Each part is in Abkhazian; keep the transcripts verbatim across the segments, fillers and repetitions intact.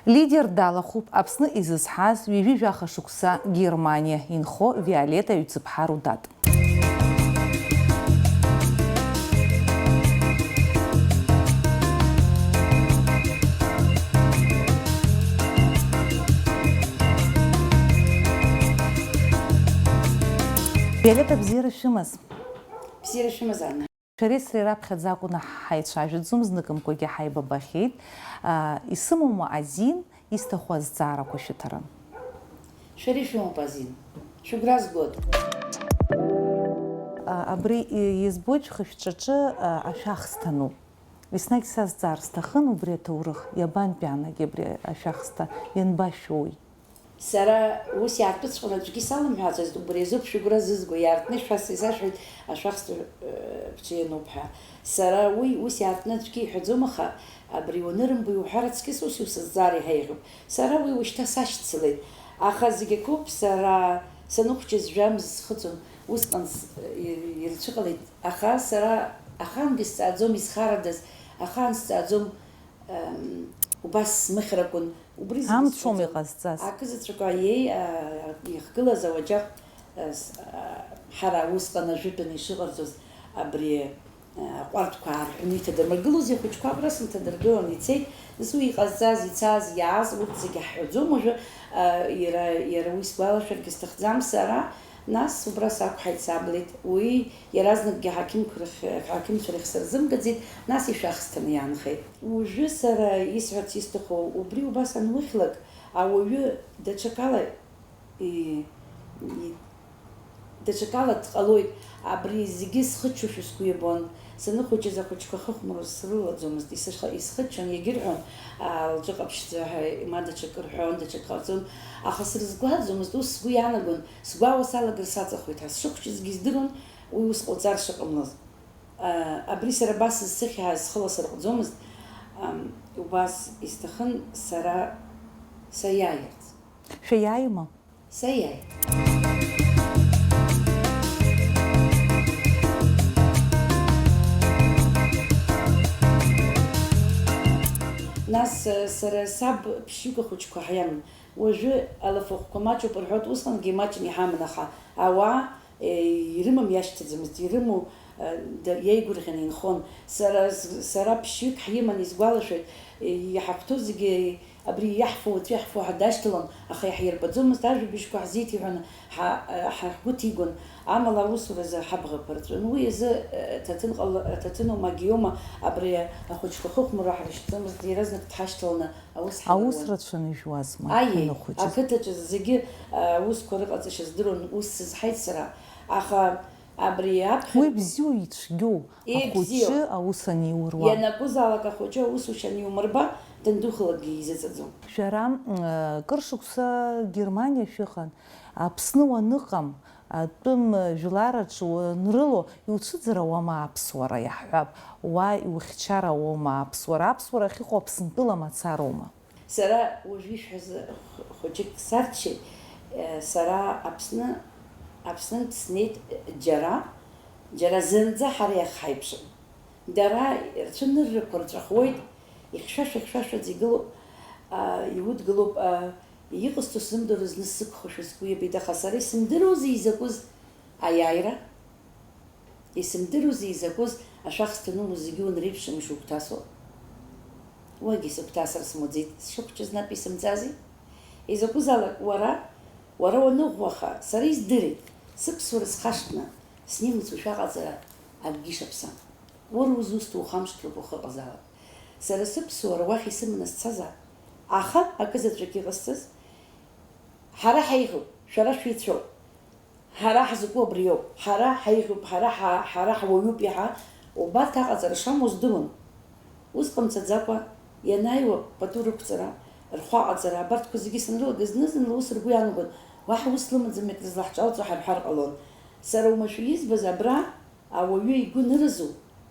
Лидер далахәуп Аԥсны изызҳаз ҩажәи жәаха шықәса Германиа инхо Виолетта Ҩцыԥҳа Рудат. Виолетта, бзиара шәымаз! Бзиара шәымаз, Анна! Шәареи сареи раԥхьаӡа акәны ҳаицәажәаӡом, зныкымкәагьы ҳаибабахьеит. Исымоума азин, исҭаху азҵаарақәа шәыҭара? Шәара ишәымоуп азин. Шәыгәра згоит. Абри избоит шәхышәҵәаҿы ашәахсҭа ануп. Еснагь сазҵаар сҭахын убри аҭоурых, иабантәи анагь абри ашәахсҭа, ианбашәоуи? Сара ус иаартыҵәҟьаны аӡәгьы салымҳәаӡацт, убри азоуп шәыгәра зызго, иаартны шәас-, исашәҳәеит ашәахсҭа, э, бҽы иануп ҳәа. Сара уи ус иаартны аӡәгьы иҳәаӡом, аха абри уанырымбо иуҳәар аҵкьыс ус иусызҵаар иаҳа еиӷьуп. Сара уи ушьҭа сашьцылеит. Аха зегь акоуп, сара саныхәҷыз жәамз схыҵуан, усҟан с-, ир-, ирцәыҟалеит. Аха сара ахаангьы сҵааӡом, изхарадаз, ахаан сҵааӡом, Ам, убас смыхьракәын, убри зегьы Амцоума сҳәаӡом. Иҟазҵаз? Акызаҵәык аиеи, а, ихгылаз ауаџьаҟ, а, с-, а, ҳара усҟан ажәытәан ишыҟарҵоз абри, а, аҟәардәқәа аарҳәны иҭадырмыргылози ахәыҷқәа абра сынҭадыргылан ицеит. Нас уи иҟазҵаз, ицаз, иааз, урҭ зегьы ҳҳәаӡом уажәы, а, иара, иара уи сгәалашәаргьы сҭахӡам сара. Нас убра сақәҳаит, саблит. Уи иаразнакгьы аҳақьымқәа рахь, аҳақьымцәа рахь сырзымгаӡеит, нас ишәахсҭаны иаанхеит. Уажәы сара исҳәарц исҭаху, убри убас анухьлак, ауаҩы даҽакала, и-, и-, даҽакала дҟалоит. Абри зегьы схыччошәа сгәы иабон. Саныхәыҷыз ахәыҷқәа хыхәмаруа срылаӡомызт, исыхы-, исхыччон, иагьырҳәон, а, лҿы ҟаԥшьӡа ҳәа, ма даҽакы рҳәон, даҽакы ҟарҵон, аха срызгәаҭаӡомызт, ус сгәы иаанагон, сгәаауа салагар саҵахоит ҳәа. Сшыхәыҷызгьы здыруан уи ус ҟауҵар шыҟамлаз. А, абри сара абас зсыхьааз схы ласырҟәӡомызт, ам, убас исҭахын сара саиааирц. Шәаиааима? Саиааит. Нас, э, сара саб ԥшьҩык ахәыҷқәа ҳиаман. Уажәы алафахәқәа маҷуп рҳәоит, усҟангьы имаҷны иҳаман, аха ауаа, э, ирымам иашьҭаӡамызт, ирымоу, э, да-, иеигәырӷьаны инхон. Сара з-, сара ԥшьҩык ҳиман, исгәалашәоит, э, иҳахәҭоу зегьы Абри иаҳфо, уаҵәы иаҳфо ҳәа дашьҭалон, аха иаҳирбаӡомызт, ажәабжьқәа ҳзеиҭеиҳәаны ҳа-, ҳа-, ҳгәы ҭигон, амала аусуразы ҳабӷақәа рҵәон. Уи азы, э, ҭаҭын ҟала-, ҭаҭынума, агиома, абри ахәыҷқәа хыхәмаруа ҳрышьҭӡомызт, иаразнак дҳашьҭаланы аус ҳалалуан. Аус рацәаны ижәуазма, Аиеи, ҳанахәыҷыз? Ақыҭаҿы зегьы, э, аусқәа рыҟаҵашьа здыруан, ус сызҳаит сара, аха абри аԥхьа Уи бзиоу ицәгьоу, Ибзиоу. Ахәыҷы аус аниуруа. Ианакәызаалак ахәыҷы аусушьа аниумырба, дандухалакгьы изыҵаӡом. Шәара, м, кыр шықәса Германиа шәыҟан, Аԥсны уаныҟам, атәым жәлараҿы уанрыло, иуцәыӡыр ауама аԥсуара, иаҳҳәап, уа иухьчар ауама аԥсуара, аԥсуара ахьыҟоу Аԥсынтәыла мацароума? Сара уажә ишәҳәаз х-, хәыҷык сарччеит, э, сара Аԥсны, Аԥснынтә снеит, э, џьара, џьара зынӡа ҳара иахҳаиԥшым. Дара рцәаныррақәа рҵәахуеит, ихьшәашәа-хьшәашәаӡа игылоуп, а, иудгылоуп, а, иҟасҵо сзымдыруа зны сзықәхошәа сгәы иабеит, аха сара исымдыруазеи изакәыз аиааира? Исымдыруазеи изакәыз ашәахсҭа анумоу зегьы уанреиԥшым ишугәҭасуа? Уигьы сыгәҭасыр смуӡеит, сшыхәҷыз наҟ исымҵази? Изакәызаалак уара, уара уаныӷәӷәаха, сара издырит, сыԥсуара схашҭны, снемыцушәа аҟаҵара акгьы шаԥсам. Уара узусҭоу ухамышҭроуп ухы ыҟазаалак. Сара сыԥсуара уахь исыманы сцазаап. Аха акызаҵәык иҟасҵаз, ҳара ҳаиӷьуп, шәара шәеицәоуп. Ҳара ҳзакәу абриоуп. Ҳара ҳаиӷьуп, ҳара ҳа-, ҳара ҳуаҩуп иаҳа. Убарҭ аҟаҵара шамоу здыруан. Ус ҟамҵаӡакәа, ианааиуа пату рықәҵара, рхәы аҟаҵара, абарҭқәа зегьы санрылага, зны-зынла ус ргәы иаанагон, уаҳа ус лымаӡам, акрызлаҳҿалҵо ҳарҳәар ҟалон. Сара уамашәа избаз абра ауаҩы игәы ныразу,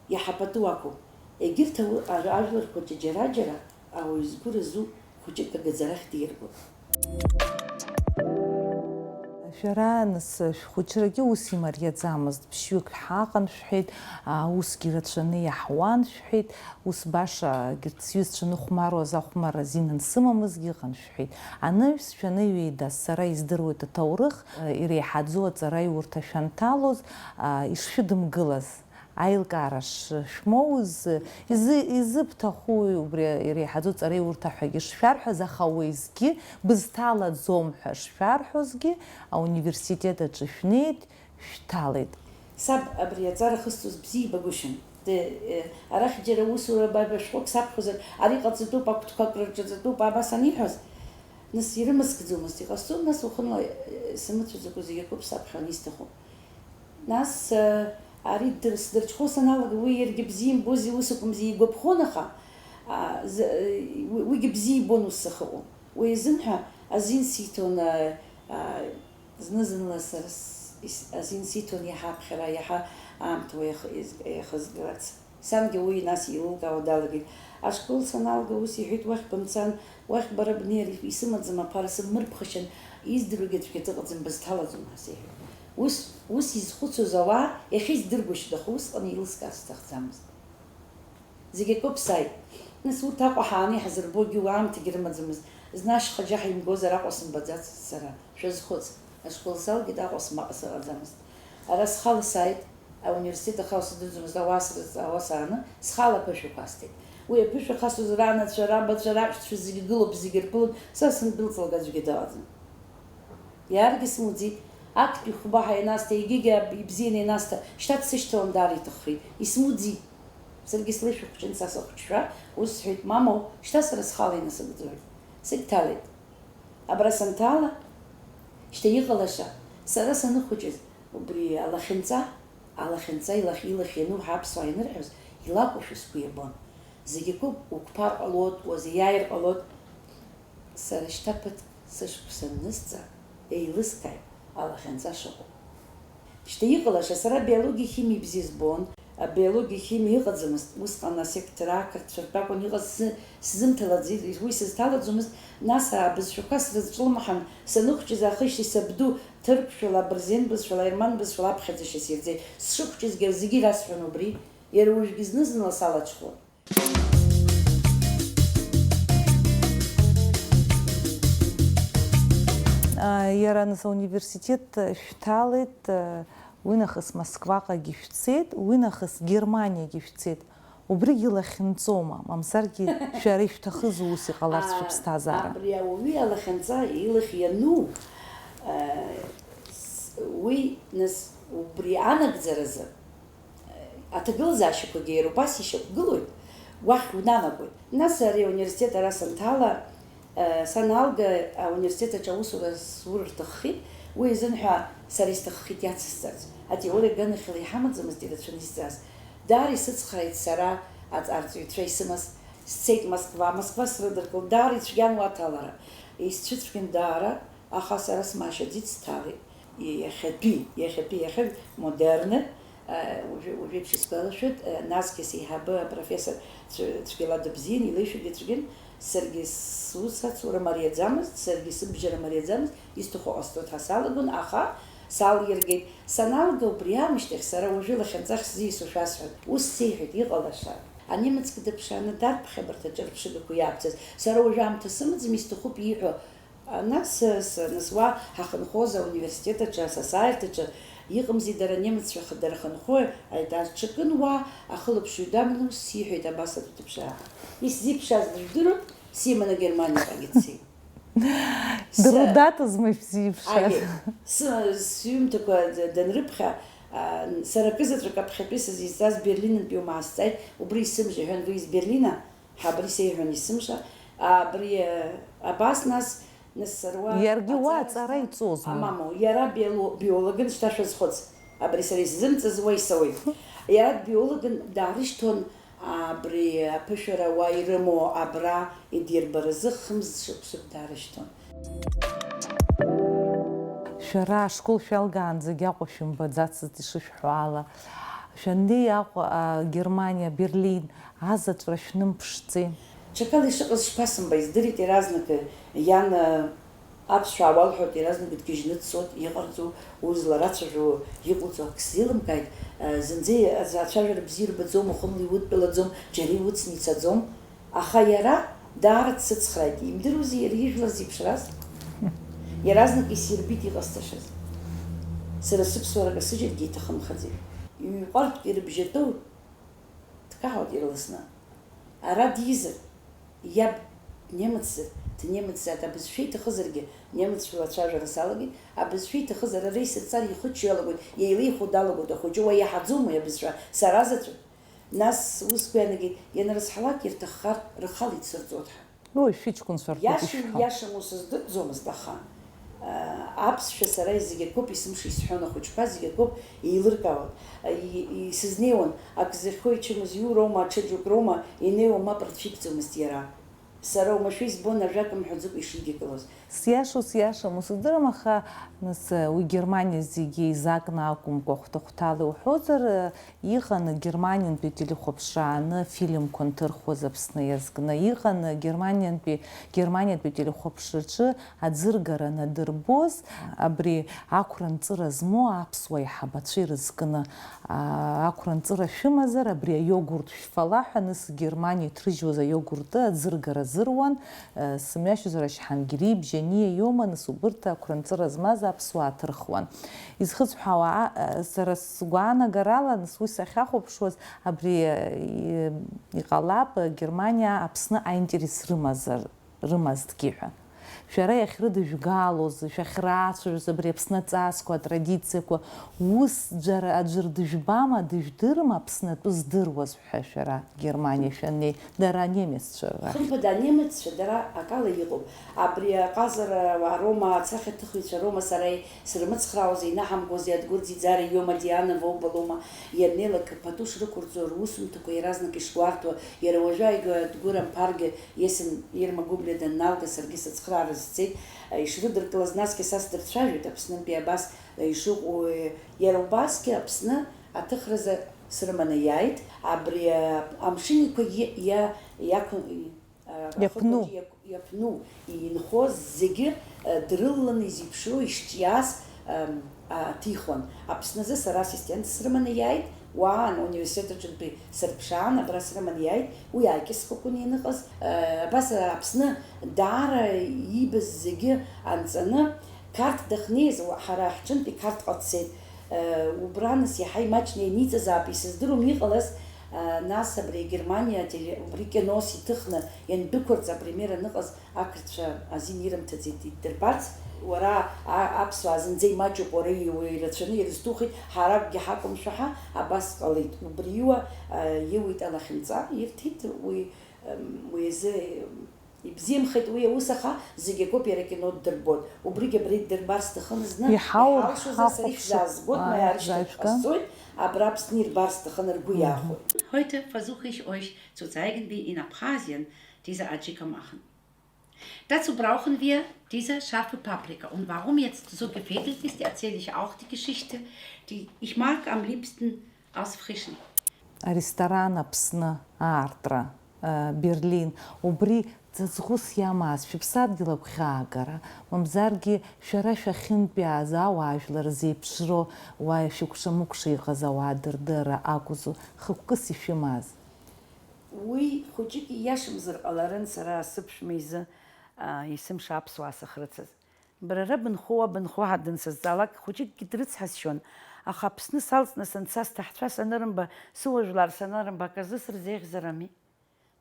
иаҳа пату ақәуп. Егьырҭ ау-, ар-, ажәларқәа џьа-, џьара-џьара ауаҩы згәы разу хәыҷык агаӡарахь диргон. Шәара, нас, шәхәыҷрагьы ус имариаӡамызт, ԥшьҩык шәҳаҟан шәҳәеит, а, усгьы рацәаны иаҳуан шәҳәеит, ус баша, егьырҭ сҩызцәа ныхәмаруаз ахәмарра азин ансымамызгьы ыҟан шәҳәеит. Анаҩс шәаныҩеидас, сара издыруеит аҭоурых, а, иреиҳаӡоу аҵараиурҭа шәанҭалоз, а, ишшәыдымгылаз. Аилкаара ш-, шәмоуз, изы-, изыбҭахуи убри иреиҳаӡоу ҵареиурҭа ҳәагьы шшәарҳәаз, аха уеизгьы бызҭалаӡом ҳәа шшәарҳәозгьы, ауниверситет аҿы шәнеит, шәҭалеит. Саб абри аҵара ахысҵоз бзиа ибагәышьан. Д-, э, арахь џьара усура баба шәҟәык саԥхьозар, ари ҟаҵатәуп, агәҭқәак рырҿаҵатәуп, абас аниҳәоз, нас ирымыскӡомызт, иҟасҵон, нас уахынла, э, сымыцәаӡакәа зегь акоуп саԥхьа анисҭаху. Нас, э, ари дыр-, сдырҽхәо саналага, уи иаргьы бзиа имбози, ус акәымзи, игәаԥхон, аха, а, з-, э, уи-, уигьы бзиа ибон ус сахьыҟоу. Уи азын ҳәа азин сиҭон, а, а, зны-зынла сара с-, ис-, азин сиҭон иаҳа аԥхьара, иаҳа аамҭа уа иах-, из-, иахызгаларц. Сангьы уи нас еилылкаауа далагеит. Ашкол саналга, ус иҳәеит, уахь бымцан, уахь бара бнеир, исымаӡам аԥара, сыбмырԥхашьан, издыруагьы аӡәгьы дыҟаӡам, бызҭалаӡом ҳәа сеиҳәеит. Ус, ус изхәыцуаз ауаа иахьа исдыргәышьоит, аха усҟан еилыскаар сҭахӡамызт. Зегь акоуп сааит. Нас урҭ Аҟәа ҳааны иҳазырбогьы уи аамҭагьы рымаӡамызт. Зны ашьха џьаҳа имгозар Аҟәа сымбаӡацызт сара. Шәазхәыц, ашкол салгеит, Аҟәа смаҟа сыҟаӡамызт. Ара схала сааит, ауниверситет ахала сдырӡомызт, ауаа срызҵаауа сааны, схала аԥышәақәа асҭеит. Уи аԥышәа хасҵоз ранацәа, рабацәа, раҳәшьцәа зегьы гылоуп, зегьы рԥылоит, са сындәылҵлак аӡәгьы дыҟаӡам. Иаргьы смуӡеит, актәи хәба ҳәа ианасҭа, егьигьы аб-, ибзианы ианасҭа, шьҭа дсышьҭалан даара иҭаххеит, исмуӡеит. Саргьы слеишәа хәыҷын са сыхәыҷшәа, ус сҳәеит, мамоу, шьҭа сара схала инасыгӡоит. Сагьҭалеит. Абра санҭала, шьҭа иҟалаша, сара саныхәыҷыз, убри алахьынҵа, алахьынҵа илахь, илахь иану ҳаԥсуаа ианырҳәоз, илакәушәа сгәы иабон. Зегь акоуп, уқәԥар ҟалоит, уазиааир ҟалоит. Сара шьҭа ԥыҭк сышықәса анысҵа, еилыскааит алахьынҵа шыҟоу. Шьҭа иҟалаша, сара биологиеи химиеи бзиа збон, абиологиеи химиеи ыҟаӡамызт, усҟан асектор ақырҭцәа ртәы акәын иҟаз, сзы-, сзымҭалаӡеит, уи сызҭалаӡомызт, нас абызшәақәа срызҿлымҳан, саныхәҷыз аахижьҭеи сабду ҭырқәшәала, абырзен бызшәала, аерман бызшәала аԥхьаӡашьа сирҵеит, сшыхәҷызгьы зегьы ирасҳәон убри, иара уажәгьы зны-зынла салаҽхәон. Иара нас ауниверситет шәҭалеит, уинахыс Москваҟагьы шәцеит, уинахыс Германиагьы шәцеит. Убригьы лахьынҵоума, мамзаргьы шәара ишәҭахыз ус иҟаларц шәыԥсҭазаара? Абри ауаҩы алахьынҵа илахь иану, уи, нас, убри анагӡаразы, аҭагылазаашьақәагьы иара убас ишьақәгылоит, уахь унанагоит. Нас ари ауниверситет ара санҭала, э, саналга, ауниверситет аҿы аусура сур рҭаххеит, уи азын ҳәа сара исҭаххеит иацысҵарц. Атеориа аганахьала иҳамаӡамызт ирацәаны изҵаз. Даара исыцхрааит сара аҵ-, арҵаҩцәа исымаз. Сцеит Москва, Москва срыдыркылт, даара ицәгьан уаҭалара. Исцәыцәгьан даара, аха сара смашьаӡеит, сҭалеит. Иахьатәи, иахьатәи, иахьа модерны, а, уажәы, уажәеиԥш исгәалашәоит, а, насгьы сеиҳабы апрофессор цәгьала дыбзиан, илеишәагьы цәгьан, саргьы сус ацура мариаӡамызт, саргьы сыбжьара мариаӡамызт, исҭаху ҟасҵоит ҳәа салагон, аха салиргеит. Саналга убри аамышьҭахь сара уажәы лахьынҵа ахьсзиасуа шәасҳәоит. Ус сеиҳәеит, иҟалаша. Анемецгьы дыԥшааны дарԥхьа абарҭ аҿырԥшыгақәа иаабҵаз. Сара уажәы аамҭа сымаӡам, исҭахуп ииҳәо. Нас, с-, нас уа ҳахынҳәуаз ауниверситет аҿы, асасааирҭаҿы, иҟамзи дара анемеццәа х-, дара хынҳәуа, аетаж ҽакын уа ахылаԥшҩы даманы ус сиҳәеит, абас аӡә дыԥшаа. Исзиԥшааз дыжәдыруан, симаны Германиаҟагьы дцеит. Дырудатызма ишәзиԥшааз? Аиеи. Сы-, сҩымҭақәа д-, данрыԥхьа, а, сара акызаҵәык аԥхьатәи сызизҵаз Берлинынтәиума аасҵааит, убри исымжа ҳәан, уи из Берлина? Ҳа абри сеиҳәон есымша, абри, э, абас нас, нас саруа. Иаргьы уа аҵара иҵозма? Мамоу, иара биоло-, биологын, шьҭа шәазхәыц. Абри сара исзымҵыз уа исауеит. Иара дбиологын, даарышьҭуан, абри аԥышәара уа ирымоу абра идирбаразы хымз шықәсык даарышьҭуан. Шәара ашкол шәалгаанӡагь Аҟәа шәымбаӡацызт, ишышәҳәо ала. Шәаннеи Аҟәа, а, Германиа, Берлин, азаҵәра шәнымԥшӡеи? Ҽакала ишыҟаз шԥасымбеи, издырит иаразнакы иан, а, Аԥсшәа аауалҳәоит, иаразнак дгьежьны дцоит, иҟарҵо, уи зларацәажәо иҟоуҵо акы сзеилымкааит. Зынӡа аӡәы ацәажәара бзиа ирбаӡом, уахынла иудтәалаӡом, џьара иуцны ицаӡом. Аха иара даара дсыцхрааит, имдыруази иара ижәлар зеиԥшраз? Иаразнак исирбеит иҟасҵашаз. Сара сыԥсуара касыжьыргьы иҭахымхаӡеит. Иҩҟартә ирыбжьатәоу дкаҳауеит ирласны. Ара дизар, иаб немецзар, днемецзааит, абызшәа иҭахызаргьы, немецшәала ацәажәара салагеит, абызшәа иҭахызар, ара исырҵар ихыччо иалагоит, еилеихо далагоит ахәыҷы, уа иаҳаӡом уи абызшәа, сара заҵәык. Нас ус сгәы иаанагеит, ианрызҳалак ирҭаххар, рхала ицырҵоит ҳәа. Уи шәыҷкәынцәа рхәы Иашоу, ишәҳәо. Иашаму сыздырӡомызт, аха, аа, аԥсшәа сара зегь акоуп исымша исҳәон, ахәыҷқәа зегь акоуп еилыркаауан. И-, исызнеиуан, ак зыхьхо ичымыз иуроума, аҽыџьоук роума, инеиуа мап рцәигӡомызт иара. Сара оумашәа избон, ажәак мҳәаӡакәа ишидикылоз. Сиашоу, сиашаму сыздырам, аха, нас, уи Германиа зегьы еизакны акәымкәа, хәҭа-хәҭала иуҳәозар, иҟан Германиантәи телехәаԥшра ааны афильмқәа нҭырхуаз Аԥсны иазкны. Иҟан Германиантәи, Германиатәи телехәаԥшраҿы аӡыргара анадырбоз, абри ақәра-нҵыра змоу аԥсуа аиҳабацәа ирызкны, аа, ақәра-нҵыра шәымазар, абри аиогурт шәфала ҳәа, нас Германиа иҭрыжьуаз аиогурты аӡыргара азыруан, э, сымҩашьозар, ашьҳангьери, бжьаниа иоума, нас убырҭ ақәра-нҵыра змаз аԥсуаа ҭырхуан. Изхысҳәаауа, а, э, сара сгәаанагарала, нас уи сахьахәаԥшуаз, абри, э, и-, иҟалап, э, Германиа Аԥсны аинтерес рымазар, рымазҭгьы ҳәа. Шәара иахьрыдыжәгалоз, шәахьрацәажәоз абри Аԥсны аҵасқәа, атрадициақәа, ус џьара аӡәыр дыжәбама, дыжәдырма Аԥснытәы здыруаз ҳәа шәара Германиа шәаннеи, дара анемеццәа рахь? Хымԥада, анемеццәа дара акала иҟоуп. Абри аҟазара Рома, ацахьаҭыхҩцәа Рома сара срымыцхраауазеи, инаҳамгозеи, Адгәыр Ӡиӡари, Иома Диана Ваубалома, ианнеилак пату шрықәырҵо, русумҭақәа иаразнак ишгәарҭо, иара уажәы ааигәа Адгәыр Амԥаргьы Есен Ирма Гәыблиа данналга, саргьы сыцхраара сцеит, ишрыдыркылаз, насгьы са сдырцәажәеит Аԥснынтәи абас ишыҟоу, иара убасгьы Аԥсны аҭыхразы срыманы иааит, абри, а, амшын иқәагьы иа-, иақәын-, а, Иаԥну. Ахықәагьы иак-, иаԥну, инхоз зегьы, а, дрылаланы изеиԥшроу ишҿиааз, ам, а, ҭихуан. Аԥсназы сара ассистент срыманы иааит, уаан, ауниверситет аҿынтәи сырԥшаан, абра срыманы иааит, уи аакьыскәакәын ианыҟаз. Э, абас, э, Аԥсны даара иибаз зегьы анҵаны, Қарҭ дахьнеиз, уа-, ҳара ҳҿынтәи Қарҭҟа дцеит. Э, убра, нас, иаҳа имаҷны ианиҵазаап, исыздыруам иҟалаз, э, нас абри Германиа ателе-, убри кинос иҭыхны иандәықәырҵа апремиера аныҟаз, ақырҭцәа азин ирымҭаӡеит иддырбарц. Уара, а-, аԥсуаа зынӡа имаҷуп, уара иу-, ирацәаны ирызҭухит, ҳара акгьы ҳакәым шәаҳа, абас ҟалеит. Убриуа, а, иуит алахьынҵа, ирҭеит уи, м, уи азы, м, ибзиамхеит уи аус, аха зегь акоуп, иара акино ддырбоит. Убригь абра иддырбар сҭахын зны, Иҳаур, иҳалшозар, сара ҳахәаԥшып. Ишәзаазгоит, Ааи, Маиар, ишьҭахьҟа зааишьҭыхҟа. Сцоит, абра Аԥсны ирбар сҭахын, ргәы Мгм. иаахәоит. Heute versuche ich euch zu zeigen, wie in Abkhazien diese Adschika machen. Dazu brauchen wir diese scharfe Paprika. Und warum jetzt so gefädelt ist, erzähle ich auch die Geschichte. Die, ich mag am liebsten aus frischen. Аресторан Аԥсны аартра, э, Берлин, убри ҵаҵӷәыс иамаз, шәыԥсадгьыл агәхьаагара, мамзаргьы шәара шәахьынтәиааз ауаажәлар зеиԥшроу, уа шәыкәша-мыкәша иҟаз ауаа дырдырра акәзу, хықәкыс ишәымаз? Уи хәыҷык ииашамзар ҟаларын, сара сыԥшәма изы, аа, есымша аԥсуаа сахьрыцыз. Бара ара бынхо, уа бынхо ҳәа дансазҵаалак, хәыҷыкгьы дрыцҳасшьон, аха Аԥсны салҵны санца, сҭаҳцәа санырымба, сыуаажәлар санырымба, акы азы сырзеиӷьзарами?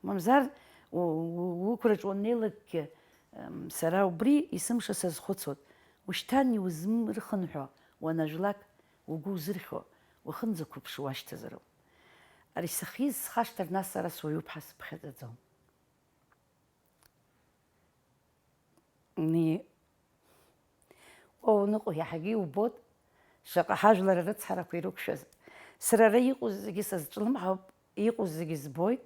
Мамзар, у-, у-, уқәраҿ уаннеилакгьы, м, сара убри есымша сазхәыцуан. Ушьҭан иузмырхынҳәуа уанажәлак, угәы узырхьуа, уахынӡақәыԥшуа уашьҭазароуп. Ари сахьиз схашҭыр, нас сара суаҩуп ҳәа сыԥхьаӡаӡом. Ни-, уа уныҟәо иаҳагьы иубоит, шаҟа ҳажәлар арыцҳарақәа ирықәшәаз. Сара ара иҟоу зегьы сазҿлымҳауп, иҟоу зегьы збоит.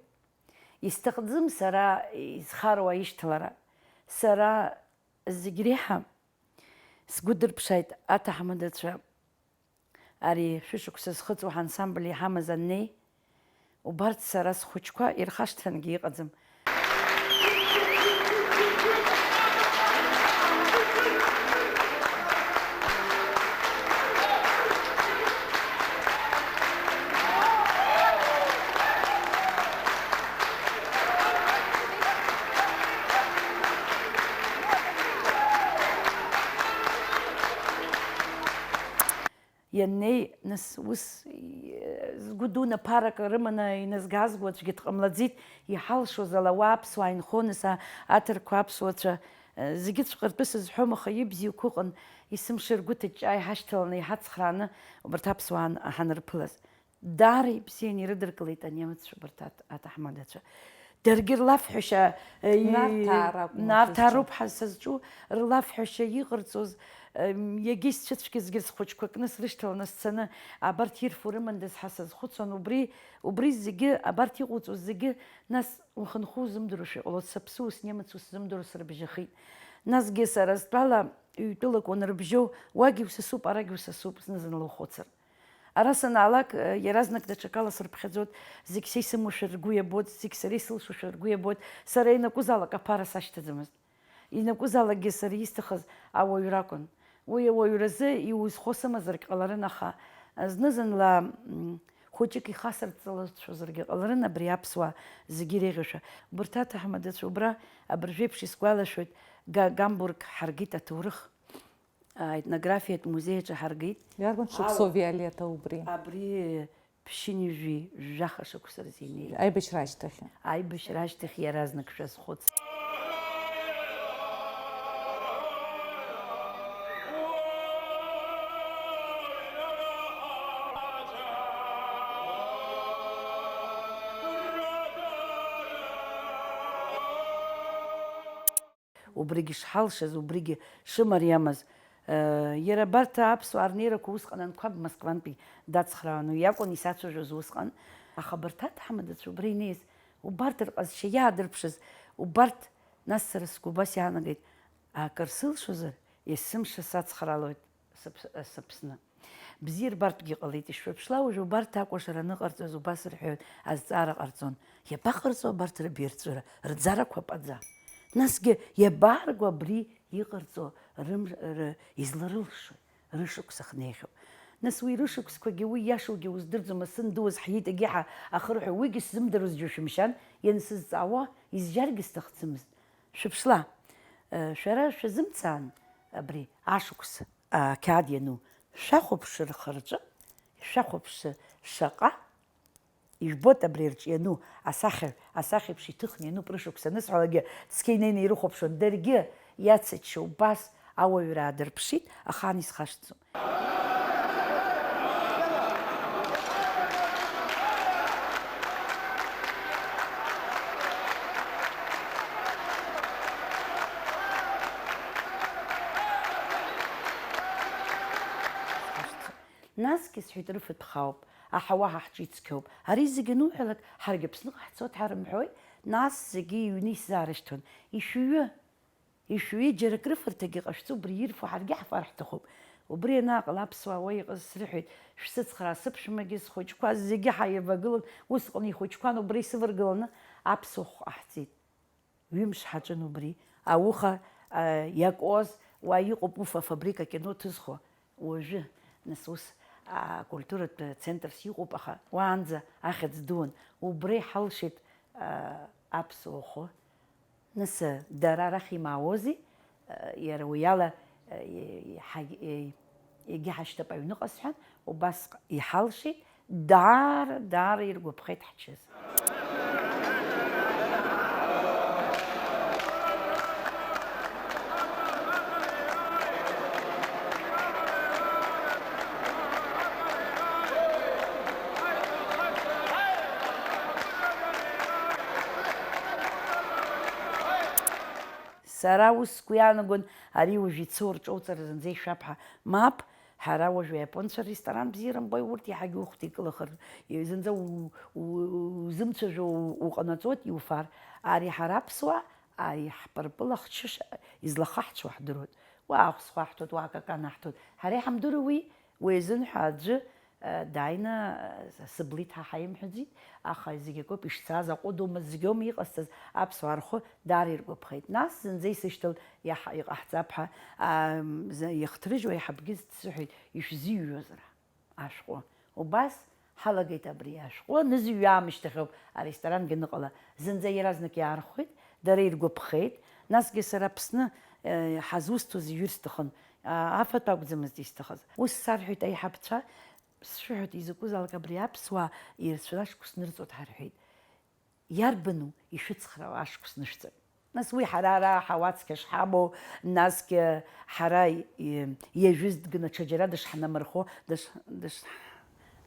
Исҭахӡам сара изхароу аишьҭалара. Сара зегь реиҳа сгәы дырԥшааит аҭаҳмадацәа. Ари шәышықәса зхыҵуа ҳансамбль иҳамаз аннеи, убарҭ сара схәыҷқәа ирхашҭрангьы иҟаӡам. Ианнеи, нас, ус, и-, згәы дуны ԥарак рыманы иназгазго аӡәгьы дҟамлаӡеит, иҳалшоз ала уа аԥсуаа инхон, нас, а-, аҭырқәа аԥсуацәа, э, зегьыҵәҟьа ртәы сызҳәом, аха ибзиақәа ыҟан, есымша ргәы ҭыҷҷаа иҳашьҭаланы, иҳацхрааны убарҭ аԥсуаа ан-, ҳанырԥылаз. Даара ибзианы ирыдыркылеит анемеццәа убарҭ аҭ-, аҭаҳмадацәа. Даргьы рлафҳәашьа, э, и-, Нарҭаа ракәын Нарҭаа рыцәшәо. Роуп ҳәа сызҿу, рлафҳәашьа иҟарҵоз, э, егьа исцәыцәгьазгьы схәыҷқәа кны срышьҭаланы сцаны, абарҭ ирфо рымандаз ҳәа сазхәыцуан, убри, убри зегьы, абарҭ иҟауҵоз зегьы, нас, ухынҳәы узымдыруашәа иҟалоит, сыԥсуи снемеци усзымдыруа срыбжьахеит. Насгьы сара стәала ҩтәылак уанрыбжьоу, уагьы усасуп, арагьы усасуп, зны-зынла ухәыцыр. Ара санаалак, э, иаразнак даҽакала сырԥхьаӡоит, зегь са исымушәа ргәы иабоит, зегь сара исылшошәа ргәы иабоит, сара ианакәызаалак аԥара сашьҭаӡамызт. Ианакәызаалакгьы сара исҭахыз ауаҩра акәын. Уи ауаҩразы иузхо сымазаргь ҟаларын, аха зны-зынла, м, хәыҷык ихасырҵалацәазаргьы ҟаларын абри аԥсуаа зегьы иреиӷьушәа. Убарҭ аҭаҳмадацәа убра абыржәеиԥш исгәалашәоит Га-, Гамбург ҳаргеит аҭоурых. Аетнографиатә музеи аҿы ҳаргеит. Иарбан шықәсоу, Виолетта, убри? Абри ԥшьынҩажәи жәаха шықәса рзы инеит. Аибашьра ашьҭахь. Аибашьра ашьҭахь иаразнак шәазхәыц. Убригьы шҳалшаз, убригьы шымариамыз, э, иара абарҭ аԥсуаа рнеирақәа усҟан анқәаб Москвантәи дацхраауан, уи иакәын исацәажәоз усҟан. Аха абарҭ аҭаҳмадацәа убра инеиз, убарҭ рҟазшьа иаадырԥшыз, убарҭ, нас сара сгәы убас иаанагеит, акыр сылшозар, есымша сацхраалоит сыԥ-, сыԥсны. Бзиа рбартәгьы ҟалеит, ишшәыԥшла, уажә убарҭ акәашара аныҟарҵоз убас рҳәоит, азҵаара ҟарҵон, иабаҟарҵо абарҭ рыбаҩрҵәыра, рӡарақәа паӡа? Насгьы иабаарго абри иҟарҵо, рым-, ры-, изларылшои, рышықәс ахнеихьоу? Нас уи рышықәсқәагьы уи иашоугьы уздырӡом, асы ндуаз ҳиит егьи ҳа-, ахырҳәа, уигьы сзымдыруаз џьушәымшьан, иансызҵаауа, изжьаргьы сҭахӡамызт. Шәыԥшла, э, шәара шәазымцаан абри ашықәс ақьаад иану, шәахәаԥш рхы-рҿы, шәахәаԥш шаҟа, ижәбоит абри рҿы иану асахьа, асахьеиԥш иҭыхны иануп рышықәс анысҳәалакгьы, цқьа инеины ирыхәаԥшуан, даргьы иацыччо убас ауаҩра аадырԥшит, ахаан исхашҭӡом. Насгьы сҳәеит, рыфатә хаауп, аҳауа ҳа ҳҿы ицқьоуп. Ари зегьы ануҳәалак, ҳаргьы Аԥсныҟа ҳцоит ҳәа рымҳәои? Нас зегьы иҩны исзаарышьҭуан. Ишәыҩы! Ишәыҩы, џьара акрыфарҭагьы ҟашәҵа, убри ирфо ҳаргьы ҳфар ҳҭахуп. Убри анааҟала аԥсуаа уа иҟаз срыҳәеит, шәсыцхраа, сыԥшәмагьы, схәыҷқәа зегьы ҳаивагылан, усҟан ихәыҷқәан, убра исываргыланы аԥсуа хә ҟаҳҵеит. Ҩымш ҳаҿын убри. Ауха, а, иакуаз уа иҟоуп, уфа афабрика акино ҭызхуа. Уажәы, нас, ус, а, акультуратә центрс иҟоуп, аха уаанӡа ахьӡ дуун. Убра иҳалшеит, а, аԥсуа хәы. Нас, дара арахь имаауази, иара уи ала, егьа ҳашьҭап аҩныҟа сҳәан, убасҟ иҳалшеит, даара, даара иргәаԥхеит ҳчыс. Сара ус сгәы иаанагон, ари уажә ицо рҿоуҵара зынӡа ишәап ҳәа. Мап, ҳара уажә аиапонцәа рресторан бзиара мбои, урҭ иаҳагьы ухәда икылахар, зынӡа у-, у-, узымцәажәо у-, уҟанаҵоит, иуфар. Ари ҳара аԥсуаа, ари ҳпырпыл ахчы ш-, излахаҳҽуа ҳдыруеит. Уа ахә схәаҳҭоит, уа акакан аҳҭоит. Ҳара иҳамдыруеи? Уи азын ҳәа аӡәы, э, дааины, э, сыблит ҳәа ҳаимҳәаӡеит, аха зегь акоуп ишцаз, аҟәыдоума, зегьоума иҟасҵаз, аԥсуаа рхәы даара иргәаԥхеит. Нас зынӡа исышьҭалт, иаҳ-, иҟаҳҵап ҳәа, аа, м, за-, иахҭрыжьуа аиҳабгьы дсыҳәеит, ишәзыҩуазар ашәҟәы. Убас ҳалагеит абри ашәҟәы, анызыҩуа аамышьҭахьоуп аресторангьы аныҟала, зынӡа иаразнак иаархәеит, дара иргәаԥхеит, насгьы сара Аԥсны, э, ҳазусҭоз иҩыр сҭахын, афатә акәӡамызт исҭахыз. Ус сарҳәеит аиҳабцәа, сшәыҳәоит, изакәызаалак абри аԥсуаа ирацәаны ашықәс нырҵоит ҳарҳәеит. Иарбану ишәыцхраауа ашықәс нышәҵак? Нас уи ҳара ара ҳауа цқьа шҳамоу, насгьы ҳара, и-, иажәыз дгьыл ҽаџьара дышҳнамырхо, дыш-, дыш-,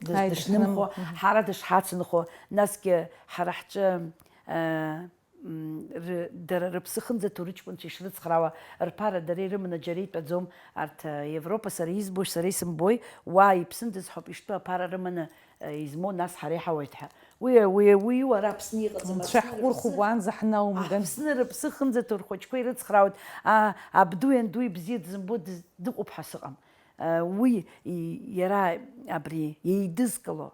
дыш-, Ҳаи, дышнымхо, дышнымхо, мгм. Ҳара дышҳацынхо, насгьы ҳара ҳҿы, э, м, ры-, дара рыԥсы хынӡаҭоу рыҷкәынцәа ишрыцхраауа, рԥара дара ирыманы џьара итәаӡом, арҭ, э, Европа, сара избо, сара исымбои, уа иԥсындаз ҳәоуп иштәу аԥара рыманы, э, измоу, нас ҳара иҳауеит ҳәа. Уи, уи, уи уара Аԥсны иҟаӡам, Анцәа Аԥсны ҳкәырхуп, рыԥсы, уанӡа ҳнаумган. Аԥсны рыԥсы хынӡаҭоу рхәыҷқәа ирыцхраауеит, а, абду ианду ибзиа дзымбо дыз-, дыҟоуп ҳәа сыҟам. Э, уи и-, иара абри еидызкыло,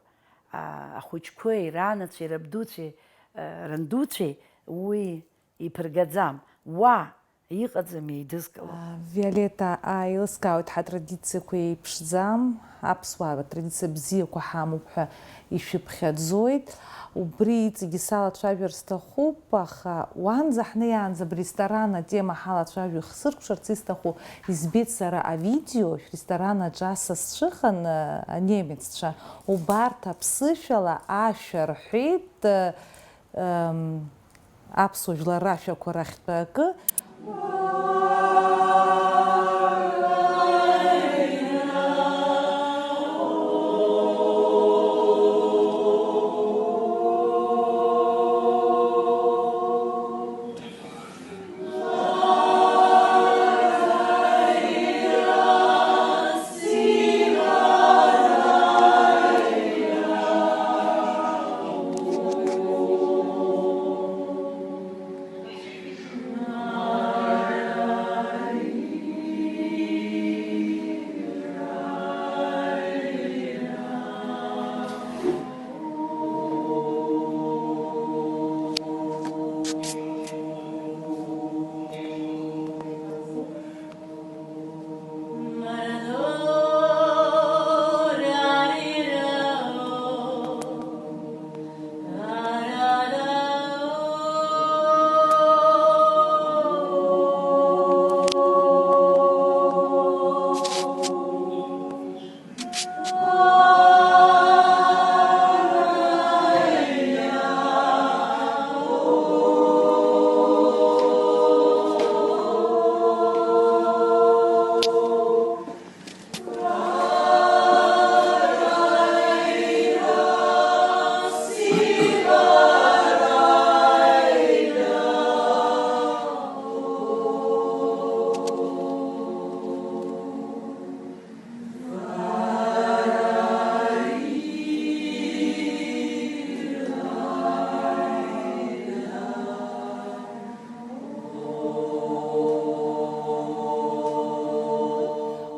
а, ахәыҷқәеи, ранацәеи, рабдуцәеи, э, рандуцәеи уи иԥыргаӡам. Уа иҟаӡам еидызкыло. А, Виолетта, а, еилыскаауеит, ҳатрадициақәа еиԥшӡам, аԥсуаа атрадициа бзиақәа ҳамоуп ҳәа ишәыԥхьаӡоит. Убри иҵегьы салацәажәар сҭахуп, аха уанӡа ҳнеиаанӡа абри аресторан атема ҳалацәажәо ихсыркәшарц исҭаху, избеит сара авидео, шәресторан аҿы асасцәа ыҟан, а, анемеццәа, убарҭ аԥсышәала ашәа рҳәеит, а, Ам, аԥсуа жәлар рашәақәа рахьтә акы.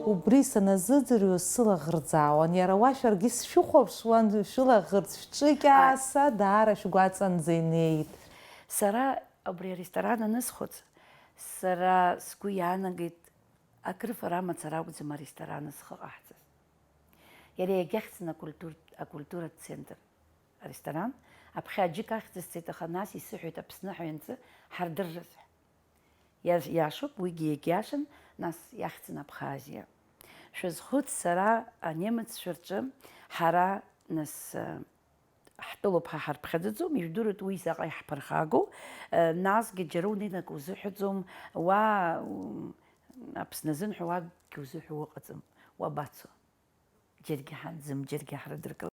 Убри саназыӡырҩуаз сылаӷырӡ аауан, иара уа шәаргьы сшәыхәаԥшуан, шәылаӷырӡ шәҿыкьааса, даара шәгәаҵанӡа инеит. Сара абри аресторан анысхәыц, сара сгәы иаанагеит, акрыфара мацара акәӡам аресторан зхы ҟаҳҵаз. Иара иагьахьӡын акультур-, акультуратә центр аресторан. Аԥхьа аџьыка ахьӡысҵеит, аха нас исыҳәеит Аԥсны ҳәа ианҵы ҳардыррыз ҳәа. Иа-, иашоуп, уигьы иагьиашан, нас иахьӡын Абхазиа. Шәазхәыц, сара анемеццәа рҿы ҳара, нас, ҳтәылоуп ҳәа ҳарԥхьаӡаӡом, ижәдыруеит уи заҟа иаҳԥырхагоу, насгьы џьара унеины акы узыҳәаӡом, уа, м, Аԥсны азын ҳәа уа акгьы узыҳәо ыҟаӡам, уабацо? Џьаргьы ҳанӡым, џьаргьы ҳрыдыркылап.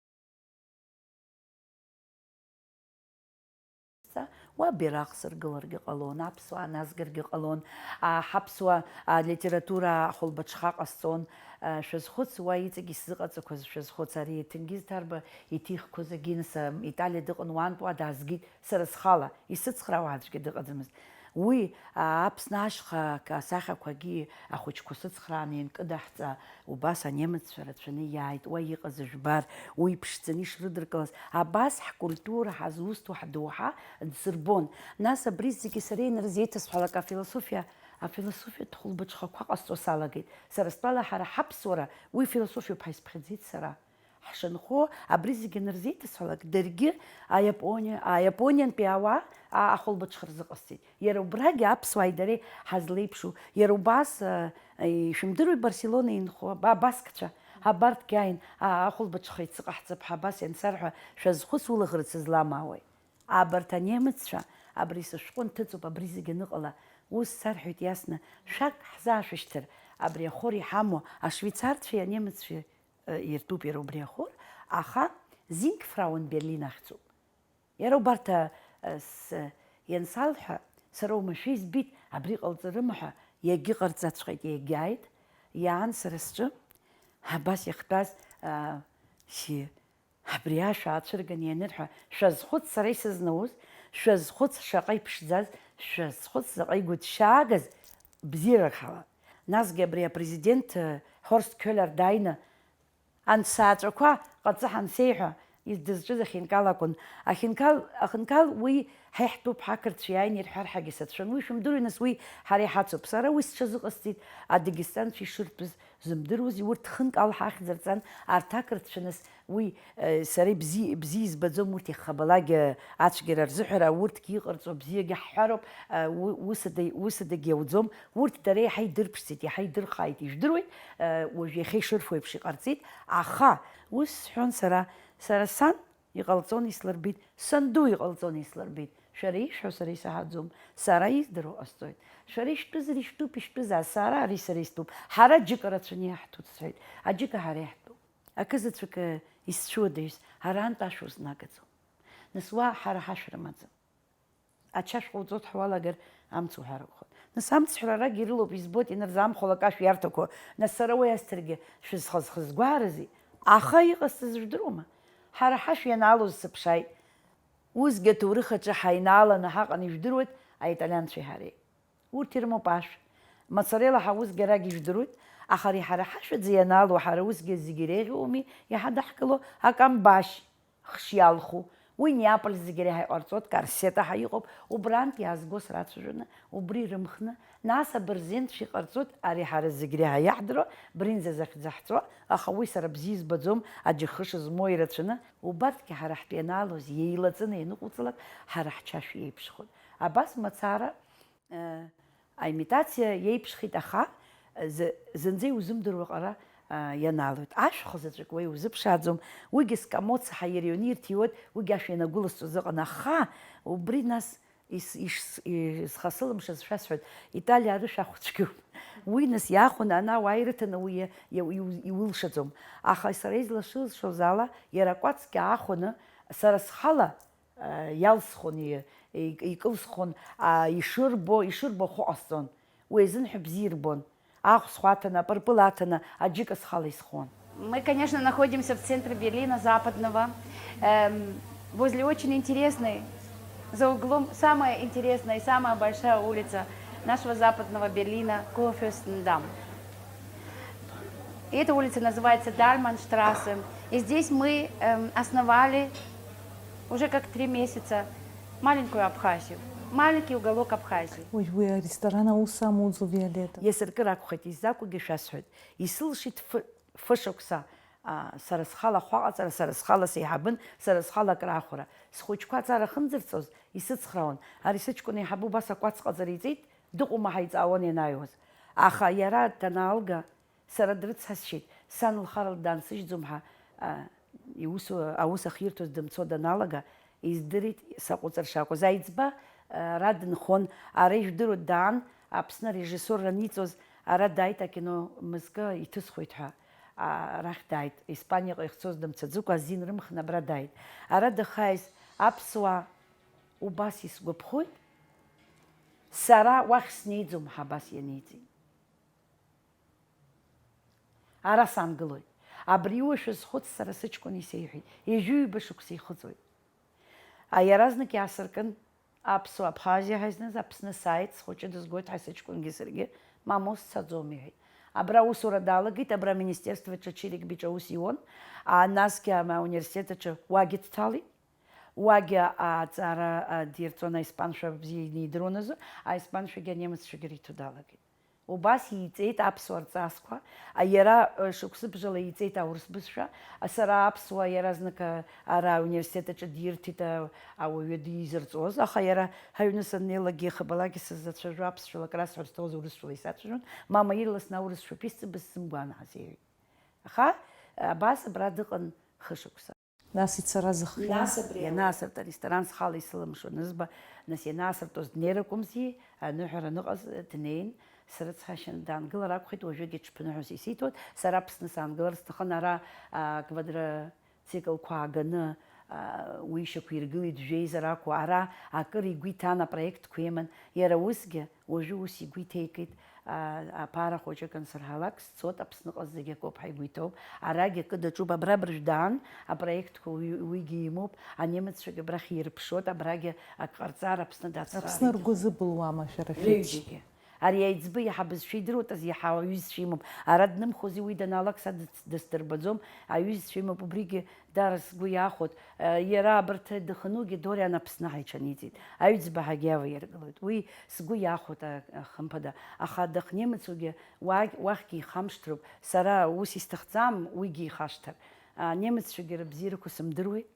Уа бираҟ сыргыларгьы ҟалон, аԥсуаа назгаргьы ҟалон, а, ҳаԥсуа, а, литература ахәылбыҽха ҟасҵон. А, шәазхәыц, уа иҵегь исзыҟаҵақәаз шәазхәыц, ари Ҭенгиз Ҭарба иҭихқәаз агинс, а, Италиа дыҟан, уантә уа даазгеит, сара схала, исыцхраауа аӡәгьы дыҟаӡамызт. Уи, а, Аԥсны ашьха ак-, асахьақәагьы ахәыҷқәа сыцхрааны ианкыдаҳҵа, убас анемеццәа рацәаны иааит, уа иҟаз жәбар, уи иԥшӡаны ишрыдыркылаз, абас ҳкультура, ҳазусҭоу ҳдоуҳа ӡырбон. Нас абри зегьы сара инарзеиҭасҳәалак, афилософиа, афилософиатә хәылбыҽхақәа ҟасҵо салагеит. Сара стәала, ҳара ҳаԥсуара, уи философиоуп ҳәа исԥхьаӡеит сара. Ҳшанхо, абри зегьы анырзеидысҳәалак, даргьы аиапониа, аиапониантәи ауаа а-, ахәылбыҽха рзыҟасҵеит. Иара убрагьы аԥсуааи дареи ҳазлеиԥшу, иара убас, а, ишәымдыруеи Барселона инхо, ба-, абаскцәа, абарҭгьы ааин, а, ахәылбыҽха ицыҟаҳҵап ҳәа абас иансарҳәа, шәазхәыц, улаӷырӡ сызламаауеи? Абарҭ анемеццәа абри сышәҟәы нҭыҵуп, абри зегь аныҟала, ус сарҳәеит иасны, шәак ҳзаашәышьҭыр, абри ахор иҳамоу ашвейцарцәеи анемеццәеи, э, иртәуп иара убри ахор, аха Зингфрауен Берлин ахьӡуп. Иара убарҭ, э, с-, иансалҳәа, сара уамашәа избеит, абри ҟалҵарыма ҳәа, иагьыҟарҵаҵәҟьеит, иагьааит, иаан сара сҿы, абас иахтәаз, а, шьи, Абри ашә аацәырганы ианырҳәа, шәазхәыц сара исызнауз, шәазхәыц шаҟа иԥшӡаз, шәазхәыц заҟа игәыҭшьаагаз бзиарак ҳала. Насгьы абри апрезидент, э, Ҳорст Кёлер дааины, анҭ сааҵәақәа ҟаҵа ҳансеиҳәа, из-, дызҿыз ахинкал акәын. Ахинкал, ахинкал уи ҳа иаҳтәуп, ҳақырҭцәа иааины ирҳәар ҳәагьы сацәшәон. Уи шәымдыруеи, нас, уи ҳара иҳацуп. Сара уи сҽазыҟасҵеит, адагестанцәа ишыртәыз зымдыруази, урҭ хынкал ҳахьӡырҵан, арҭ ақырҭцәа, нас, уи, э, сара ибзи-, бзиа избаӡом, урҭ иахабалак, э, ацәгьара рзыҳәара, урҭгьы иҟарҵо бзиагьы ҳҳәароуп, э, у-, усада-, усадагьы иауӡом, урҭ дара иаҳа идырԥшӡеит, иаҳа идырхааит, ижәдыруеит, э, уажә иахьа ишырфо еиԥш иҟарҵеит, аха ус сҳәон сара, сара сан, Иҟалҵон, ислырбеит, санду иҟалҵон, ислырбеит. Шәара ишәҳәо сара исаҳаӡом, сара издыруа ҟасҵоит. Шәара ишәтәызар ишәтәуп, ишәтәызааз, сара ари сара истәуп. Ҳара џьыка рацәаны иаҳҭоит, сҳәеит. Аџьыка ҳара иаҳтәуп. Акызаҵәык, э, исцәыуадаҩыз, арантә ашә узнагаӡом. Нас уа ҳара ҳашә рымаӡам. Ачашә ҟауҵоит ҳәа уалагар, амц уҳәар акәхоит. Нас амцҳәара арагь ирылоуп, избоит, инарзаамхәалак ашә иарҭақәо, нас сара уи асҭаргьы шәызхазхыз гәаарази? Аха иҟасҵаз жәдыруама? Ҳара ҳашә ианаалоз сыԥшааит. Усгьы аҭоурых аҿы ҳаинааланы ҳаҟан, ижәдыруеит, аиталианцәеи ҳареи. Урҭ ирымоуп ашә. Моцарелла ҳа усгьы арагь ижәдыруеит, аха ари ҳара ҳашәаӡа ианаало ҳара усгьы зегьы иреиӷьу ауми иаҳадаҳкыло, акамбашь. Хшиалху, уи Неаполь зегьы реиҳа иҟарҵоит, Корсета ҳәа иҟоуп, убрантә иаазго срацәажәаны, убри рымхны, нас абырзенцәа иҟарҵоит, ари ҳара зегь реиҳа иаҳдыруа, бринза захьӡаҳҵо, аха уи сара бзиа избаӡом, аџьыхыш змоу ирацәаны, убарҭгьы ҳара ҳтәы ианаалоз, еилаҵаны ианыҟауҵалак, ҳара ҳчашә иеиԥшхоит. Абас мацара, Э, аимитациа иеиԥшхеит, аха, э, зы-, зынӡа иузымдыруа ҟара, а, ианаалоит. Ашәхы заҵәык уа иузыԥшааӡом, уигьы скамоца ҳаирҩаны ирҭиуеит, уигьы ашә ианагәыласҵоз ыҟан, аха убри нас ис-, иш-, исхасылымшаз шәасҳәоит, Италиа арышә ахә цәгьоуп. Уи нас иаахәаны ана ауаа ирыҭаны уи иа-, иа-, иу-, иулшаӡом. Аха сара излашылшоз ала, иара акәацгьы аахәаны, сара схала, иалсхон, и-, и-, икылсхон, а, ишырбо, ишырбо ахәы ҟасҵон. Уи азын ҳәа бзиа ирбон. Ахә схәаҭаны, апырпыл аҭаны, аџьыка схала исхон. Мы, конечно, находимся в центре Берлина Западного, эм, возле очень интересной, за углом самая интересная и самая большая улица нашего западного Берлина, Kurfürstendamm. И эта улица называется Dahlmannstraße. И здесь мы, эм, основали уже как три месяца маленькую Абхазию, маленький уголок Абхазии. Уи, уи аресторан аус амоуӡо, Виолетта. Иасыркыр акәхеит, изакәгьы шәасҳәоит. Исылшеит фы-, фышықәса, а, сара схала ахәаҟаҵара, сара схала сеиҳабын, сара схала акраахәара. Схәыҷқәа аҵара ахьынӡырҵоз исыцхраауан. Ари сыҷкәын еиҳабы убас акәац ҟаҵара иҵеит, дыҟоума ҳаиҵаауан ианааиуаз. Аха иара данаалга, Сара дрыцҳасшьеит, сан лхарала даансыжьӡом ҳәа, а, иусу-, аус ахирҭоз дымцо даналага, издырит саҟәыҵра шакәыз. Аиҵба, а, ара дынхон, ара ижәдыруа даан, Аԥсны арежиссиор аниҵоз, ара дааит, акино мызкы иҭысхуеит ҳәа, а, арахь дааит. Испаниаҟа ихцоз дымцаӡыкәа, азин рымхны абра дааит. Ара дахааиз, аԥсуаа убас исгәаԥхоит, сара уахь снеиӡом ҳәа абас ианиҵеит. Ара сангылоит. Абри уи шәызхәыц, сара сыҷкәын исеиҳәеит. Ҩажәи ҩба шықәса ихыҵуеит. А, иаразнак иаасыркын, аԥсуа Абхазиа ҳаизныз, Аԥсны сааит, схәыҷы дызгоит ҳәа сыҷкәынгьы саргьы, мамоу, сцаӡом, иҳәеит. Абра аусура далагеит, абра аминистерствоаҿы ачирикбиҿы аус иуан, а, насгьы ам-, ауниверситет аҿы уагьы дҭалеит, уагьы аҵара, а, дирҵон, аиспаншәа бзиа инидыруан азы, аиспаншәагьы анемеццәагьы риҭо далагеит. Убас ииҵеит аԥсуа рҵасқәа, а, иара, э, шықәсыбжала ииҵеит аурыс бызшәа, а, сара аԥсуа иаразнак, а, ара ауниверситет аҿы дирҭеит, а, ауаҩы дизырҵоз, аха иара ҳаҩны саннеилакгьы, иахьабалакгьы сызлацәажәо аԥсшәала акрасҳәар сҭахыз урысшәала исацәажәон, мама ирласны аурысшәоуп исҵабыз сзымгәаанагаз иҳәеит. Аха, абас абра дыҟан хышықәса. Нас ицара зыхиан. Нас абри ала. Ианаасырт аресторан схала исылымшо анызба, нас ианаасыртоз днеир акәымзи, аныҳәара аныҟаз днеин, срыцҳашьаны даангылар акәхеит, уажәыгь ҽԥныҳәас исиҭоит, сара Аԥсны саангылар сҭахын, ара, а, квадроциклқәа ааганы, а, уи шьақәиргылеит, жәеизар акәу, ара акыр игәы иҭан, апроектқәа иман, иара усгьы, уажәы ус игәы иҭеикит, а, аԥара хәыҷык ансырҳалак, сцот, Аԥсныҟа зегь акоуп ҳәа игәы иҭоуп, арагь акы даҿуп, абра абыржә даан, апроектқәа уи, уигьы имоуп, анемеццәагьы абрахь ирыԥшуеит, абрагьы ак ҟарҵар, Аԥсны дацхраауеит. Аԥсны ргәы зыбылуама шәара шәеиԥш? Рыҩгьы. Ари аиҵбы иаҳа бызшәа идыруеит, азы иаҳа аҩызцәа имоуп. Ара днымхози уи данаалак са дыц-, дысдырбаӡом, аҩызцәа имоуп, убригьы Дара сгәы иахәоит, иара абарҭ даханугьы Дориан Аԥсны ҳаиҽаниҵеит, аҩӡба ҳагьаваиргылоит, уи сгәы иахәоит, а-, хымԥада, аха дахнемыцугьы уагь-, уахьгьы ихамшҭроуп, сара ус исҭахӡам уигьы ихашҭыр, анемеццәагьы рыбзиарақәа сымдыруеи,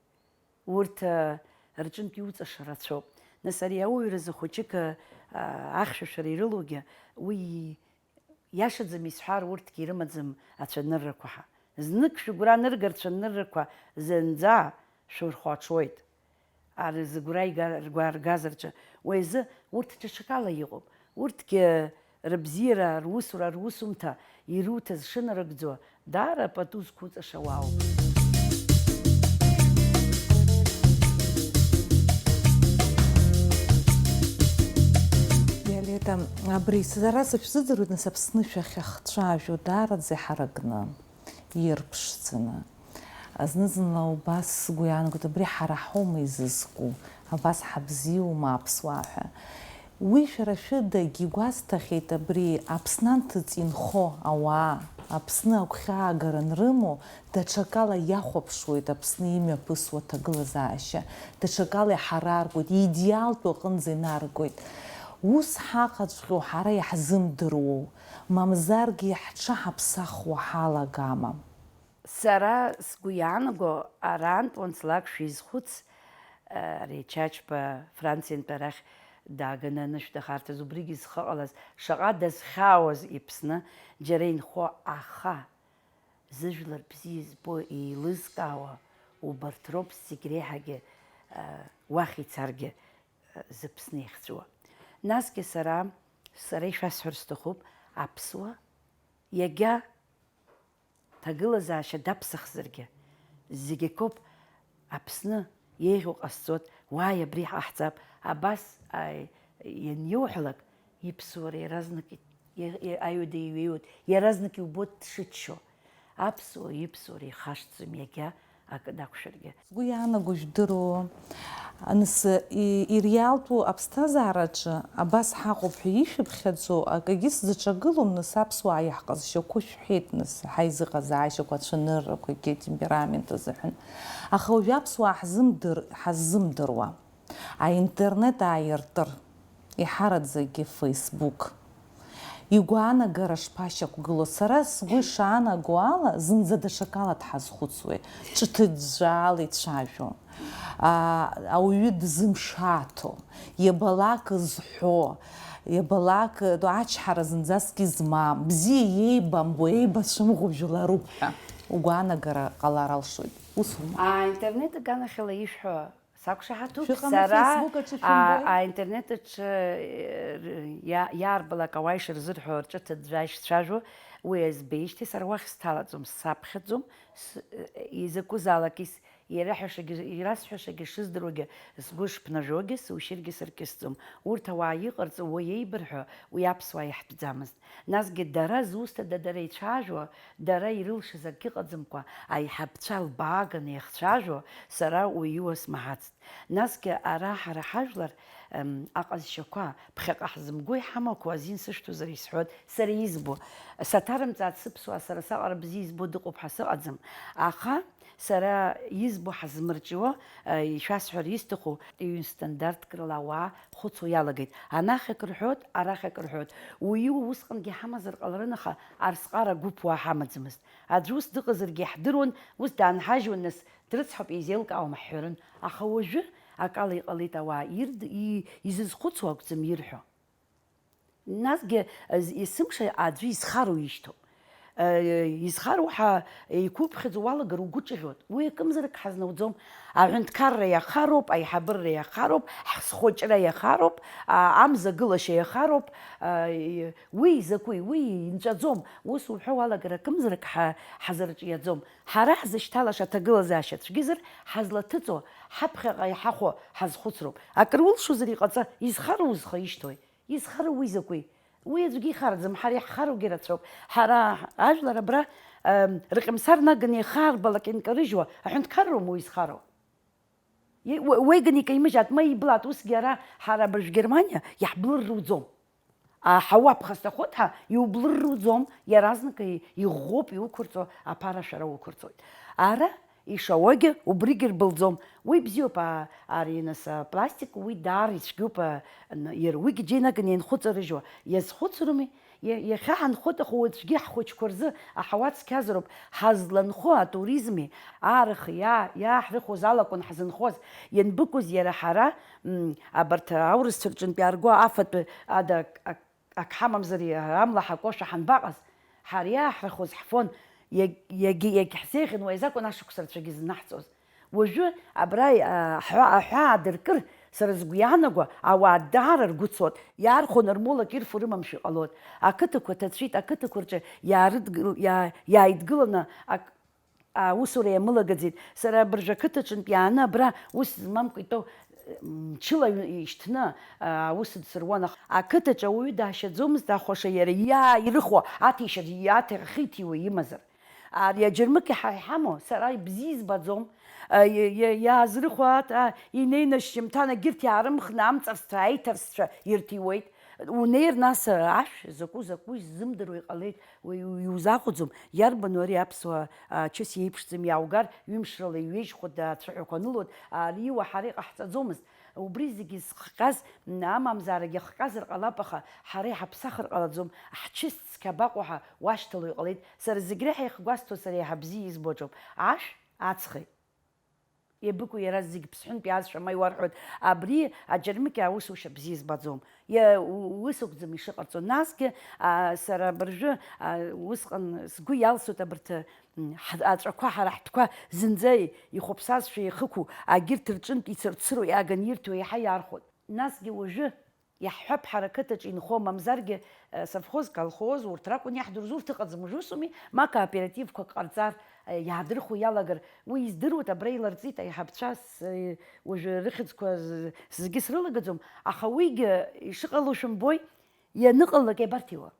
урҭ, а, рҿынтә иуҵаша рацәоуп, нас ари ауаҩразы хәыҷык, а, ахьшәашәара ирылоугьы уи Иашаӡам исҳәар, урҭгьы ирымаӡам ацәаныррақәа ҳәа. Знык шәыгәра анырга рцәаныррақәа зынӡа шәырхәаҽуеит. Ар-, зыгәра ига-, ргәа ргаз рҿы. Уи азы урҭ даҽакала иҟоуп. Урҭгьы рыбзиара, русура, русумҭа ируҭаз шынарыгӡо, даара пату зқәуҵаша уаауп. Виолетта, абри сара сышәзыӡырҩуеит, нас, Аԥсны шәахьахцәажәо, даараӡа иҳаракны, ирԥшӡаны. Зны-зынла убас сгәы иаанагоит, абри ҳара ҳаума изызку, абас ҳабзиоума аԥсуаа ҳәа. Уи шәара шәыдагь игәасҭахьеит, абри Аԥсны анҭыҵ инхо ауаа, Аԥсны агәхьаагара анрымоу, даҽакала иахәаԥшуеит Аԥсны имҩаԥысуа аҭагылазаашьа, даҽакала иҳараргоит, идеалтәу аҟынӡа инаргоит. Ус ҳаҟаҵәҟьоу ҳара иаҳзымдыруоу, мамзаргьы ҳҽаҳаԥсахуа ҳалагама? Сара сгәы иаанаго, арантә уанцалак шәизхәыц, ари Чачба Франциантәи арахь дааганы анышә дахарҭаз, убригьы зхы ҟалаз, шаҟа дазхьаауаз иԥсны џьара инхо, аха зыжәлар бзиа избо, еилызкаауа убарҭ роуп зегь реиҳагьы, а, уахь ицаргьы, а, зыԥсны иахьҵәуа. Насгьы сара, сара ишәасҳәар сҭахуп, аԥсуа, иагьа ҭагылазаашьа даԥсахзаргьы, зегь акоуп, Аԥсны еиӷьу ҟасҵоит, уааи, абри ҟаҳҵап, абас, ааи, ианиуҳәалак, иԥсуара иаразнак и-, и-, аҩада иҩеиуеит, иаразнак иубоит дшыччо. Аԥсуа иԥсуара ихашҭӡом иагьа акы дақәшәаргьы. Сгәы иаанаго жәдыруоу, нас, и-, иреалтәу аԥсҭазаараҿы абас ҳаҟоуп ҳәа ишәыԥхьаӡо акагьы сзаҿагылом, нас, аԥсуаа иаҳҟазшьақәо шәҳәеит, нас, ҳаизыҟазаашьақәа, ацәаныррақәагьы, атемперамент азыҳәан. Аха уажәы аԥсуаа ҳзымдыр-, ҳаззымдыруа. Аинтернет ааиртыр, иҳараӡакгьы Facebook. Игәаанагара шԥашьақәгыло? Сара сгәы ишаанаго ала, зынӡа даҽакала дҳазхәыцуеит. Ҿыҭыӡәӡәаала ицәажәо. А, ауаҩы дзымшаҭо, иабалак зҳәо, иабалак ачҳара зынӡаск измам, бзиа иеибамбо, еибацәымӷу жәларуп ҳәа угәаанагара ҟалар алшоит. Усума? А, интернет аганахьала ишәҳәо Сақәшаҳаҭуп. Шәыҟами сара, Facebook аҿы а, шәымбои? А, интернет аҿы, э, иа-, иаарбалак ауаа ишырзырҳәо рҿы ҭыӡәӡәа ишцәажәо, уи збеижьҭеи сара уахь сҭалаӡом, саԥхьаӡом, с-, э, изакәызаалак ис-, ирыҳәашагьы, ирасҳәашагьы шыздыруагьы, сгәы шԥнажәогьы, сушьыргьы сыркьысӡом. Урҭ ауаа иҟарҵо, уи еибырҳәо, уи аԥсуаа иаҳтәӡамызт. Насгьы дара зусҭада дара ицәажәо, дара ирылшаз акгьы ыҟаӡамкәа, аиҳабцәа лбааганы иахцәажәо, сара уаҩы уасмаҳацт. Насгьы ара ҳара ҳажәлар, Ам, аҟазшьақәа, ԥхьаҟа ҳзымго иҳамақәоу азин сышәҭозар исҳәоит, сара избо. Саҭарымҵааит сыԥсуаа, сара саҟара бзиа избо дыҟоуп ҳәа сыҟаӡам. Аха сара избо ҳазмырҿио, а, ишәасҳәар исҭаху, ҩынстандартк рыла ауаа хәыцуа иалагеит. Анахь акы рҳәоит, арахь акы рҳәоит. Уаҩы усҟангьы ҳамазар ҟаларын, аха арсҟара гәыԥуаа ҳамаӡамызт. Аӡә ус дыҟазаргьы иаҳдыруан, ус даанҳажьуан, нас дрыцҳауп, еизеилкаауам ҳҳәарын. Аха уажәы акала иҟалеит, ауаа ирд-, и-, изызхәыцуа акәӡам ирҳәо. Насгьы, з-, есымша аӡәы изхароу ишьҭоуп. Э, изхароу ҳәа еиқәуԥхьаӡо уалагар угәы ҿыӷьуеит. Уи акымзарак ҳазнауӡом. Аҳәынҭқарра иахароуп, аиҳабырра иахароуп, ҳхәыҷра иахароуп, а, амза гылашьа иахароуп. А, и-, уи изакәи? Уи инҵәаӡом. Ус уҳәо уалагар акымзарак ҳа-, ҳазырҿиаӡом. Ҳара ҳзышьҭалаша аҭагылазаашьа цәгьазар, ҳазлаҭыҵуа, ҳаԥхьаҟа иҳахәо ҳазхәыцроуп. Акыр улшозар иҟаҵа, изхароу узхаишьҭуеи? Изхароу уи закәи? Уи аӡәгьы ихараӡам, ҳара иаҳхароугьы рацәоуп. Ҳара ажәлар абра, ем, рҟьамсар наганы иахаарбалак инкарыжьуа аҳәынҭқарроума уи изхароу? Е-, уе-, уеиганы икаимыжьаат, ма иблаат, усгьы ара ҳара абыржә Германиа иаҳблыр руӡом. Аҳауа ԥхасҭахоит ҳәа иублыр руӡом, иаразнак и-, иӷәӷәоуп иуқәырҵо аԥара шәара уқәырҵоит. Ара ишауагьы убригьы рбылӡом. Уи бзиоуп, а-, ари нас апластик, уи даара ицәгьоуп, а, н-, иара уигьы џьеинаганы ианхәыҵарыжьуа. Иазхәыцроуми? Иа-, иахьа ҳанхоит, аха уаҵәгьы ҳхәыҷқәа рзы аҳауа цқьазароуп, ҳазланхо атуризми, арахә иа-, иааҳрыхәоз алакәын ҳзынхоз. Ианбыкәыз иара ҳара, м, абарҭ аурысцәа рҿынтә иаарго афатәы ада ак, ак, ак ҳамамзар, иа-, амла ҳакошәа ҳанбаҟаз? Ҳара иааҳрыхәоз ҳфон, иаг-, иагьы-, иагьҳзеиӷьын уи азакәын ашықәса рацәагьы зынаҳҵоз. Уажәы абра, а, аҳәа-, аҳәаа дыркыр, сара сгәы иаанаго, ауаа даара ргәы цот, иаархәаны рмолак ирфо рымамшәа иҟалот. Ақыҭақәа ҭацәит, ақыҭақәа рҿы иаарыдгыл-, иаа-, иааидгыланы ак-, аусура иамылагаӡеит. Сара абыржә ақыҭаҿынтә иааны абра ус змамкәа итәоу, м, мчыла ҩ-, ишьҭны, а, аус дсыруан, аха ақыҭаҿы ауаҩы даашьаӡомызт, ахәаша иара иааирыхуа, аҭишьа, аҭ-, ахьиҭиуа имазар. Ари аџьармыкьа ҳа иҳамоу сара ибзиа избаӡом. А, иа-, иа-, иаазрыхәаат, а, инеины шьжьымҭан агьырҭ иаарымхны амҵарсцәа, аиҭарсцәа ирҭиуеит. Унеир нас, а, ашә закәу-закәу иззымдыруа иҟалеит, уи, уи иузахәаӡом. Иарбану ари аԥсуа, а, чыс иеиԥшӡам, иааугар, ҩымшрала иҩежьхоит, ацәаҳәақәа анылоит, ари уаҳар иҟаҳҵаӡомызт. Убри зегьы зхҟьаз, м, амамзаарагьы хҟьазар ҟалап, аха ҳара иҳаԥсахыр ҟалаӡом, ҳчыс цқьа абаҟоу ҳәа уашьҭало иҟалеит. Сара зегь реиҳа ихгәасҭо, сара еиҳа бзиа избо аҿоуп. Ашә ацхеит. Иабыкәу иара зегь ԥсҳәынтә иаазшәа ма иуарҳәоит, абри аџьармыкьа аусушьа бзиа избаӡом. Иа-, у-, ус акәӡам ишыҟарҵо. Насгьы, а, сара абыржәы, а, усҟан сгәы иалсуеит абарҭ, м, ҳ-, аҵәақәа ҳара ҳтәқәа зынӡа ихәаԥсазшәа иахықәу, агьырҭ рҿынтә ицырцыруа иааганы ирҭо еиҳа иаархәоит. Насгьы уажәы иаҳҳәап, ҳара ақыҭаҿы инхо, мамзаргьы, э, совхоз, колхоз, урҭ ракәын иаҳдыруаз, урҭ ыҟаӡам, уажә усуми, ма кооперативқәак ҟарҵар, э, иаадырхәо иалагар, уи издыруеит, абра иларҵеит аиҳабцәа, с-, э, уажәы рыхьӡқәа з-, зегьы срылагаӡом, аха уигьы ишыҟало шәымбои, ианыҟалалак иабарҭиуа?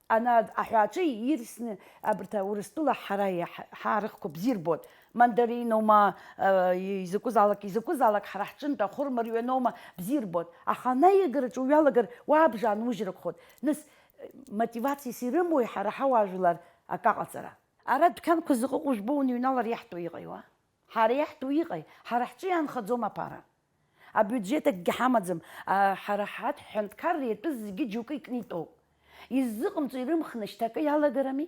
Ана аҳәааҿы ирсны абарҭ Урыстәыла ҳара иаҳ-, ҳаарыхқәа бзиа рбоит. Мандариноума, э, изакәызаалак, изакәызаалак ҳара ҳҿынтә ахәырмарҩаноума бзиа рбоит. Аха анаиагараҿы уҩалагар, уа абжа анужьракәхоит. Нас, э, мотивациас ирымои ҳара ҳауаажәлар акаҟаҵара? Ара дәқьанқәа зыҟыҟоу жәбо уныҩналар иаҳтәу иҟаиуа? Ҳара иаҳтәу иҟаи? Ҳара ҳҿы иаанхаӡом аԥара. Абиуџьет акгьы ҳамаӡам, а, ҳара ҳаҭ-, ҳҳәынҭқарра иатәыз зегьы џьоукы икны итәоуп. Иззыҟамҵо ирымхны шьҭа акы иалагарами?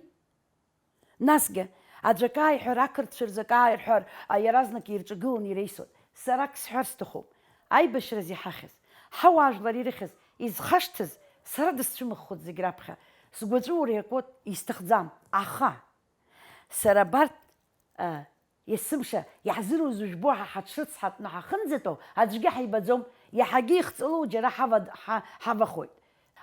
Насгьы, аӡәы акы ааиҳәар, ақырҭцәа рзы акы ааирҳәар, а, иаразнак ирҿагыланы иреисуеит. Сара ак сҳәар сҭахуп. Аибашьраз иҳахьыз, ҳауаажәлар ирыхьыз, изхашҭыз, сара дысцәымыӷхоит зегь раԥхьа. Сгәаҵәа ура иакуеит, исҭахӡам. Аха сара абарҭ, а, есымша иаҳзыруз ужәбо ҳа ҳаҽрыцҳатәны ҳахынӡатәоу аӡәгьы ҳаибаӡом, иаҳагьы ихҵәалоу џьара ҳава-, ҳа-, ҳавахоит.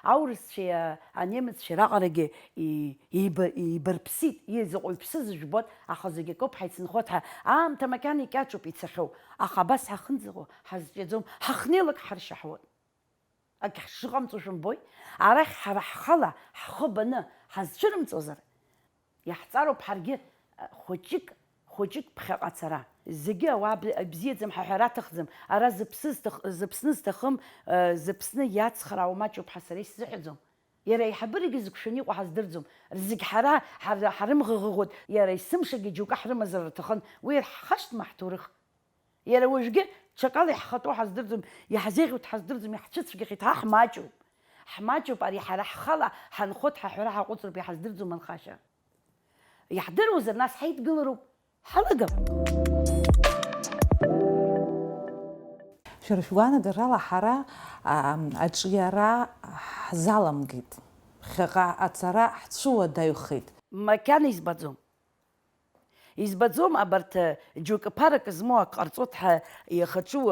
Аурысцәеи, а, анемеццәеи раҟарагьы и-, еиба-, еибарԥсит, изаҟаҩ ԥсыз ужәбоит, аха зегь акоуп, ҳаицынхоит ҳәа. Аамҭа макьана икьаҿуп ицахьоу, аха абас ҳахынӡаҟоу ҳазҿиаӡом, ҳахнеилак ҳаршьаҳуеит. Ак ҳшыҟамҵо шәымбои? Арахь ҳара ҳхала ҳхы баны ҳазцәырымҵуазар, иаҳҵароуп ҳаргьы, хәыҷык, Хәыҷык ԥхьаҟа ацара. Зегьы ауаа б-, бзиаӡам ҳәа ҳәара аҭахӡам. Ара зыԥсы зҭах-, зыԥсны зҭахым, э, зыԥсны иацхраауа маҷуп ҳәа сара исзыҳәаӡом. Иара аиҳабырагьы зықәшәаны иҟоу ҳаздырӡом. Зегь ҳара ҳар-, ҳарымӷыӷыӷуеит, иара есымшагьы џьоукы ҳрымазар рҭахын, уи ирҳхашҭма ҳҭоурых? Иара уажәгьы ҽакала иаҳхатәу ҳаздырӡом, иаҳзеиӷьу ҳаздырӡом, иаҳцәыцәгьахеит, ҳа ҳмаҷуп. Ҳмаҷуп, ари ҳара ҳхала ҳанхоит, ҳаҳәара ҳаҟәыҵроуп, иҳаздырӡом анхашьа. Иаҳдыруазар, нас ҳаидгылароуп, ҳалагап. Шәара шәгәаанагарала ҳара, ам, аҿиара ҳзаламгеит. Ԥхьаҟа ацара ҳцәыуадаҩхеит. Макьана избаӡом. Избаӡом, абарҭ, џьоукы ԥарак змоу ак ҟарҵоит ҳәа ихаҿу,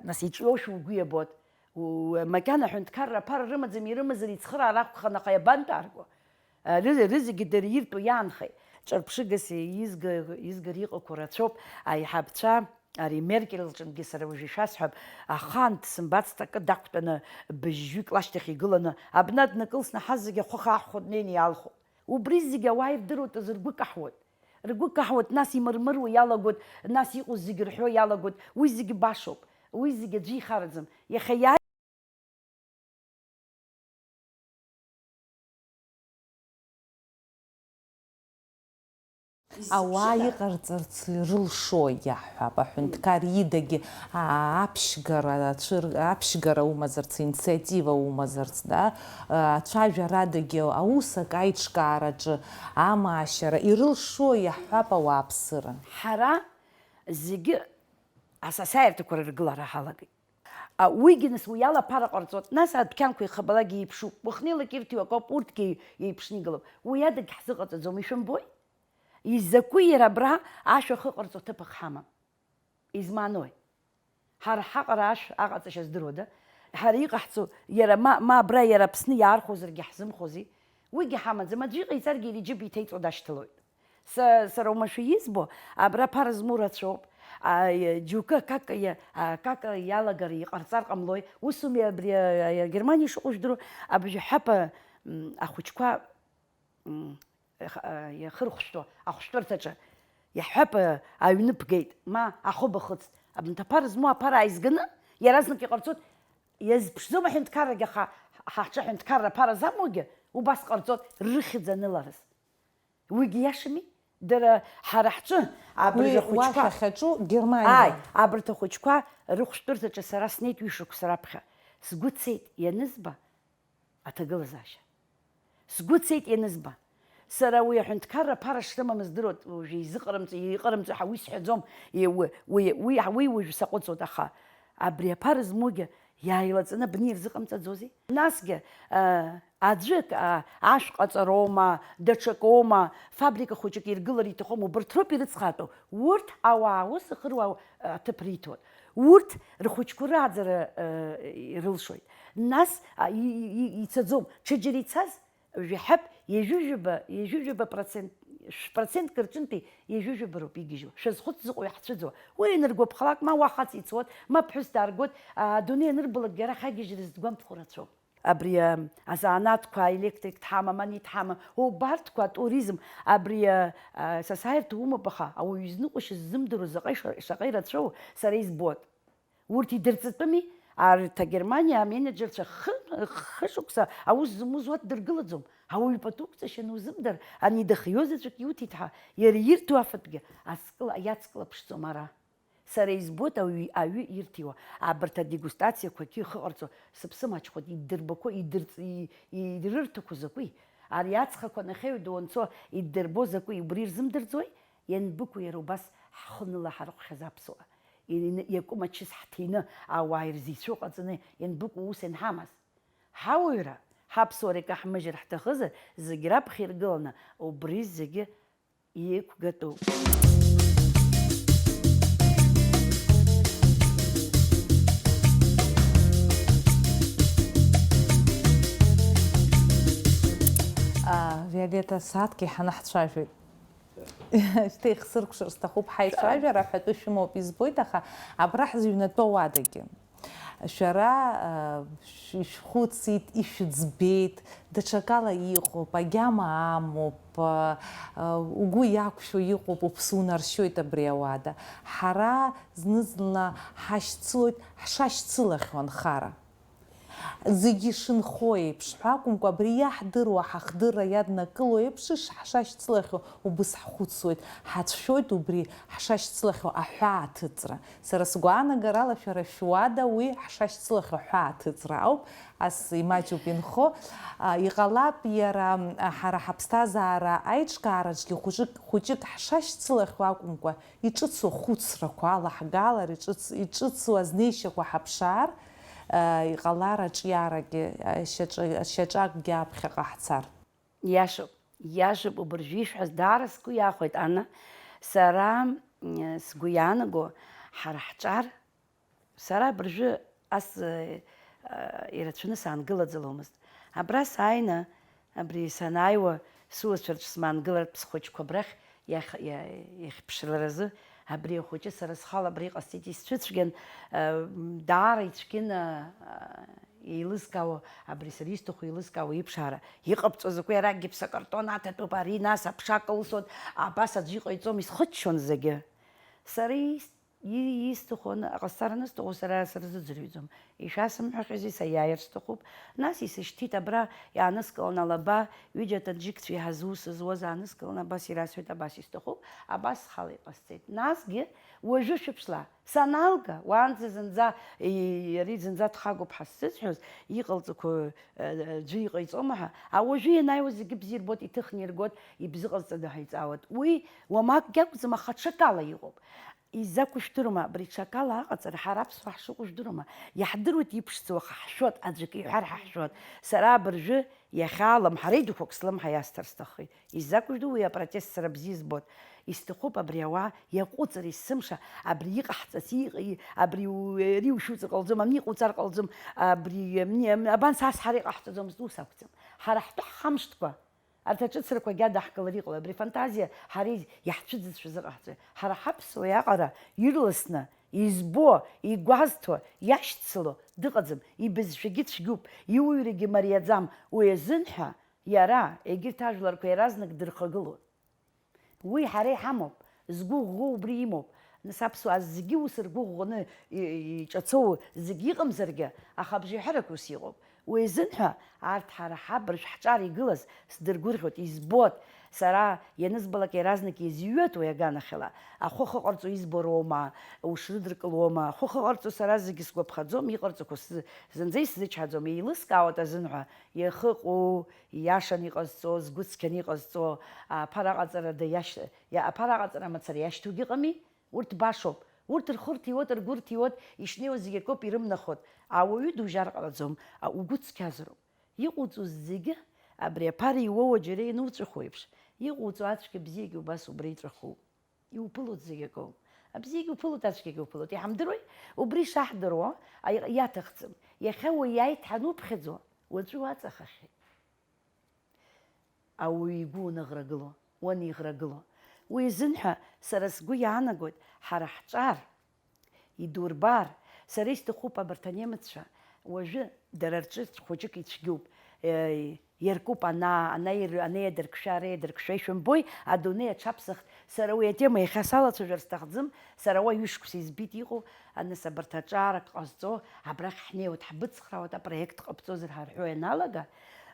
нас иҿиоушәа угәы иабоит. У-, макьана аҳәынҭқарра аԥара рымаӡам, ирымазар ицхыраара акәхарын, аха иабантәаарго? Ры-, рызегьы дара иртәу иаанхеит. Ҿырԥшыгас изга-, изгар иҟақәоу рацәоуп. Аиҳабцәа, ари Меркель лҿынгьы сара уажә ишәасҳәап, ахаан дсымбацт, акы дақәтәаны, быжьҩык лашьҭахь игыланы, абна днакылсны, ҳа зегьы ахәы хаахәхо днеины иаалхәоит. Убри зегьы ауаа ирдыруеит азы ргәы каҳауеит. Ргәы каҳауеит, нас имырмыруа иалагоит, нас иҟоу зегьы рҳәо иалагоит. Уи зегьы башоуп. Уи зегьы аӡәы ихараӡам. Иахьа иааи- Ауаа иҟарҵарц ирылшо иаҳҳәап, аҳәынҭқар идагьы, а, аԥшьгара, ацәыр-, аԥшьгара умазарц, инициатива умазарц, да, а, ацәажәарадагьы, аус акы аиҿкаараҿы амаашьара ирылшо иаҳҳәап ауааԥсыра. Ҳара зегьы асасааирҭақәа рыргылара ҳалагеит. А, уигьы нас уи ала аԥара ҟарҵоит. Нас адәқьанқәа ихабалак еиԥшуп. Уахнеилак ирҭиуа акоуп, урҭгьы еиԥшны игылоуп. Уи адагь ҳзыҟаҵаӡом, ишәымбои? Изакәи иара абра ашә ахы ҟарҵо ҭыԥ ак ҳамам? Измаанои? Ҳара ҳаҟара ашә аҟаҵашьа здыруада? Ҳара иҟаҳҵо, иара ма, ма абра, иара Аԥсны иаархәозаргьы ҳзымхози? Уигьы ҳамаӡам, аӡәы иҟаиҵаргьы иара иџьыба иҭеиҵо дашьҭалоит. Са, сара уамашәа избо, абра аԥара змоу рацәоуп. А, џьоукы акака иа-, акака иалагара иҟарҵар ҟамлои? Усуми абри, а, а, Германиа ишыҟоу жәдыруа, абжьаҳәаԥа, м, ахәыҷқәа, м, х-, а, иахырхәшәтәу ахәшәтәырҭаҿы, иаҳҳәап, а, аҩны ԥгеит, ма ахәы бахыцт. Абанҭ аԥара змоу аԥара ааизганы, иаразнак иҟарҵоит, иазԥшӡом аҳәынҭқаррагьы, аха ҳа ҳҿы аҳәынҭқарра аԥара замоугьы убас ҟарҵоит, рыхьӡ аныларыз. Уигьы иашами? Дара ҳара ҳҿы абыржә Уи ахәыҷқәа уа шәахьаҿу Германиа. Ааи, абарҭ ахәыҷқәа рыхәшәтәырҭаҿы сара снеит ҩышықәса раԥхьа. Сгәы цеит ианызба аҭагылазаашьа. Сгәы цеит ианызба. Сара уи аҳәынҭқарра аԥара шрымамыз здыруан, уажәы изыҟарымҵо, иҟарымҵо ҳәа уи сҳәаӡом, уи, уи, уи, уи уажәы саҟәыҵуеит, аха абри аԥара змоугьы Иааилаҵаны абни ирзыҟамҵаӡозеи? Насгьы, а, аӡәык, а, ашә ҟаҵароума, даҽакоума, фабрика хәыҷык иргылар иҭахума, убарҭ роуп ирыцхраатәу. Урҭ ауаа аус ахыруа, а, аҭыԥ риҭоит. Урҭ рхәыҷқәа рааӡара, а, ирылшоит. Нас, а, и-, и-, и-, ицаӡом. Ҽаџьара ицаз, Жәаҳәап, ҩажәижәаба, ҩажәижәаба процент, шә-, процентк рҿынтәи ҩажәижәаба роуп игьежьуа. Шәазхәыц зыҟоу иаҳцәыӡуа. Уи ианыргәаԥхалак, ма уа хаҵа ицоит, ма ԥҳәыс дааргоит, а, адунеи анырбалакгьы ара ҳагьежьра зыдгәамԥхо рацәоуп. Абри, а, азанааҭқәа, аелектриктә ҳама, ма нитә ҳама, убарҭқәа, атуризм, абри, а, а, сасааирҭа умоуп, аха ауаҩы изныҟәашьа ззымдыруа заҟа иша-, шаҟа ирацәоу сара избоит. Урҭ идырҵатәыми, арҭ аГерманиа аменеџьерцәа хы-, хышықәса аус зымуз уа ддыргылаӡом. Ауаҩы пату уқәҵашьаны узымдыр, ани дахиоу заҵәык иуҭеит ҳәа, иара ирҭо афатәгьы ацкыла иацклаԥшӡом ара. Сара избоит ауаҩы, аҩы ирҭиуа, абарҭ адегустациақәагьы ихы ҟарҵо, сыԥсы маҷхоит, иддырбақәо, идырҵ-, и-, ирырҭақәо закәи? Ари ацхақәа нахьеҩ ду анцо иддырбо закәи, убри рзымдырӡои? Ианбыкәу иара убас ҳхы ныла ҳарыхәхьаз аԥсуаа? Ирины-, иакәым ачыс ҳҭины, ауаа ирзеицәоу ҟаҵаны ианбыкәу ус ианҳамаз? Ҳауаҩра, ҳаԥсуара икаҳмыжьыр ҳҭахызар, зегь раԥхьа иргыланы убри зегьы иқәгатәуп. А, Виолетта, сааҭк иҳаны ҳцәажәоит. Шьҭа ихсыркәшар сҭахуп, ҳаицәажәара ҳәатәы шәымоуп, избоит, аха абра ҳзыҩнатәоу уадагьы. Шәара, а, шә-, ишәхәыцит, ишәыӡбеит, даҽакала иҟоуп, агьама амоуп, а, а, угәы иақәшәо иҟоуп, уԥсы унаршьоит абри ауада. Ҳара зны-зынла ҳашьцылоит, ҳшашьцылахьоу анхара. Зегьы шынхо еиԥш ҳәа акәымкәа, абри иаҳдыруа, ҳахдырра иаднакыло еиԥш ишҳшашьцылахьоу убыс ҳхәыцуеит, ҳацәшәоит убри ҳшашьцылахьоу аҳәааҭыҵра. Сара сгәаанагарала шәара шәуада уи ҳшашьцылахьоу аҳәааҭыҵра ауп, ас имаҷуп инхо. А, иҟалап иара, а, ҳара ҳаԥсҭазаара аиҿкаараҿгьы хәыҷык, хәыҷык ҳшашьцылахьоу акәымкәа, иҿыцу ахәыцрақәа алаҳгалар, иҿыц-, иҿыцу азнеишьақәа ҳаԥшаар, а, иҟалар аҿиарагьы, а, шьаҿа-, шьаҿакгьы аԥхьаҟа ҳцар. Иашоуп, иашоуп, убыржәы ишәҳәаз даара сгәы иахәеит, Анна. Сара, м, сгәы иаанаго, ҳара ҳҿар, сара абыржәы ас, э, э, ирацәаны саангылаӡаломызт. Абра сааины, абри санааиуа, сыуацәа рҿы смаангылартә схәыҷқәа абрахь иах-, иа-, иахьԥшыларазы, абри ахәыҷы сара схала абра иҟасҵеит, исцәыцәгьан, э, даара ицәгьаны, э, еилызкаауа, абри сара исҭаху еилызкаауа иԥшаара. Иҟабҵо закәи, аракгьы ԥсакартон аҭатәуп, ари нас аԥша кылсуан, абас аӡәы иҟаиҵом, исхыччон зегьы. Сара ис-, и-, исҭаху аны, аҟасҵара анысҭаху, сара сырзыӡырҩӡом. Ишәасымҳәахьази, саиааир сҭахуп. Нас исышьҭит абра, иааныскылан алаба, ҩыџьа таџьыкцәа иҳазус зуаз ааныскылан, абас ирасҳәеит, абас исҭахуп, абас схала иҟасҵеит. Насгьы уажәы шәыԥшла, саналга, уаанӡа зынӡа, и-, иара зынӡа дхагоуп ҳа сзысҳәоз, иҟалҵақәо, э, аӡәы иҟаиҵома ҳәа, а уажәы ианааиуа зегьы бзиа ирбоит, иҭыхны иргоит, ибзыҟазҵада ҳәа иҵаауеит. Уи уамакгьы акәӡам, аха ҽакала иҟоуп. Изакәу жәдыруама, абри ҽакала аҟаҵара, ҳара аԥсуаа ҳшыҟоу жәдыруама, иаҳдыруеит иԥшӡоу, аха ҳшәот, аӡәк иҳәар ҳа ҳшәот. Сара абыржәы иахьа лымҳа реидақәак слымҳа иасҭар сҭаххеит. Изакәу жәдыруа уи апротест сара бзиа избоит. Исҭахуп абри ауаа иаҟәыҵыр есымша, абри иҟаҳҵац, иҟ-, и-, абри у-, ари ушәуҵар ҟалӡом, амни иҟауҵар ҟалӡом, абри, амни, ам-, абан сас ҳара иҟаҳҵаӡомызт, ус акәӡам. Ҳара ҳтәы ҳхамышҭкәа. Арҭ аҿыцрақәагьы адаҳкылар иҟалои? Абри афантазиа ҳара из-, иаҳцәыӡызшәа зыҟаҳҵои? Ҳара ҳаԥсуа иаҟара ирласны, избо, игәазҭо, иашьцыло дыҟаӡам, ибызшәагьы цәгьуп, иуаҩрагьы мариаӡам, уи азын ҳәа иара, егьырҭ ажәларқәа иаразнак дырхагылоит. Уи ҳара иҳамоуп, згәы ӷәӷәоу убри имоуп. Нас аԥсуаа зегьы ус ргәы ӷәӷәаны и-, иҿацоу зегьы иҟамзаргьы, аха абжеиҳарак ус иҟоуп. Уи азын ҳәа, арҭ ҳара ҳабыржә ҳҿар игылаз сдыргәырӷьоит, избоит. Сара ианызбалак иаразнак иазҩуеит уи аганахьала. Ахәы ахыҟарҵо избо роума, ушрыдыркылома? Ахәы ахыҟарҵо сара зегьы сгәаԥхаӡом, иҟарҵақәо сзы-, зынӡа исзычҳаӡом, еилыскаауеит азын ҳәа, иахыҟоу, ииашаны иҟазҵо, згәы цқьаны иҟазҵо, аԥара аҟаҵарада иашь-, иа-, аԥара аҟаҵара мацара иашьҭоугьы ыҟами? Урҭ башоуп. Урҭ рхы рҭиуеит, ргәы рҭиуеит, ишнеиуа зегь акоуп ирымнахуеит. Ауаҩы дужьар ҟалаӡом, а, угәы цқьазароуп. Иҟоуҵо зегьы, абри аԥара иуоуа џьара иануҵәахуеиԥш, иҟоуҵо ацәгьа бзиагьы убас убра иҵәахуп. Иуԥылоит зегь акоуп. Абзиагьы уԥылоит, ацәгьагьы уԥылоит. Иҳамдыруеи? Убри шаҳдыруа, аи-, иаҭахӡам. Иахьа уи иааит ҳануԥхьаӡо, уаҵәы уаҵахахьеит. Ауаҩы игәы уаныӷрагыло, уаниӷрагыло. Уи азын ҳәа сара сгәы иаанагоит, ҳара ҳҿар идурбар, сара исҭахуп абарҭ анемеццәа, уажәы дара рҿы хәыҷык ицәгьоуп, е, иаркуп ана, ана ир-, ана иадыркшәа, ара иадыркшәа, ишәымбои, адунеи аҽаԥсахт. Сара уи атема иахьа салацәажәар сҭахӡам, сара уа ҩышықәса избеит иҟоу, аныс абарҭ аҿарак ҟазҵо, абрахь ҳнеиуеит, ҳбыцхраауеит, апроект ҟабҵозар ҳарҳәо ианалага,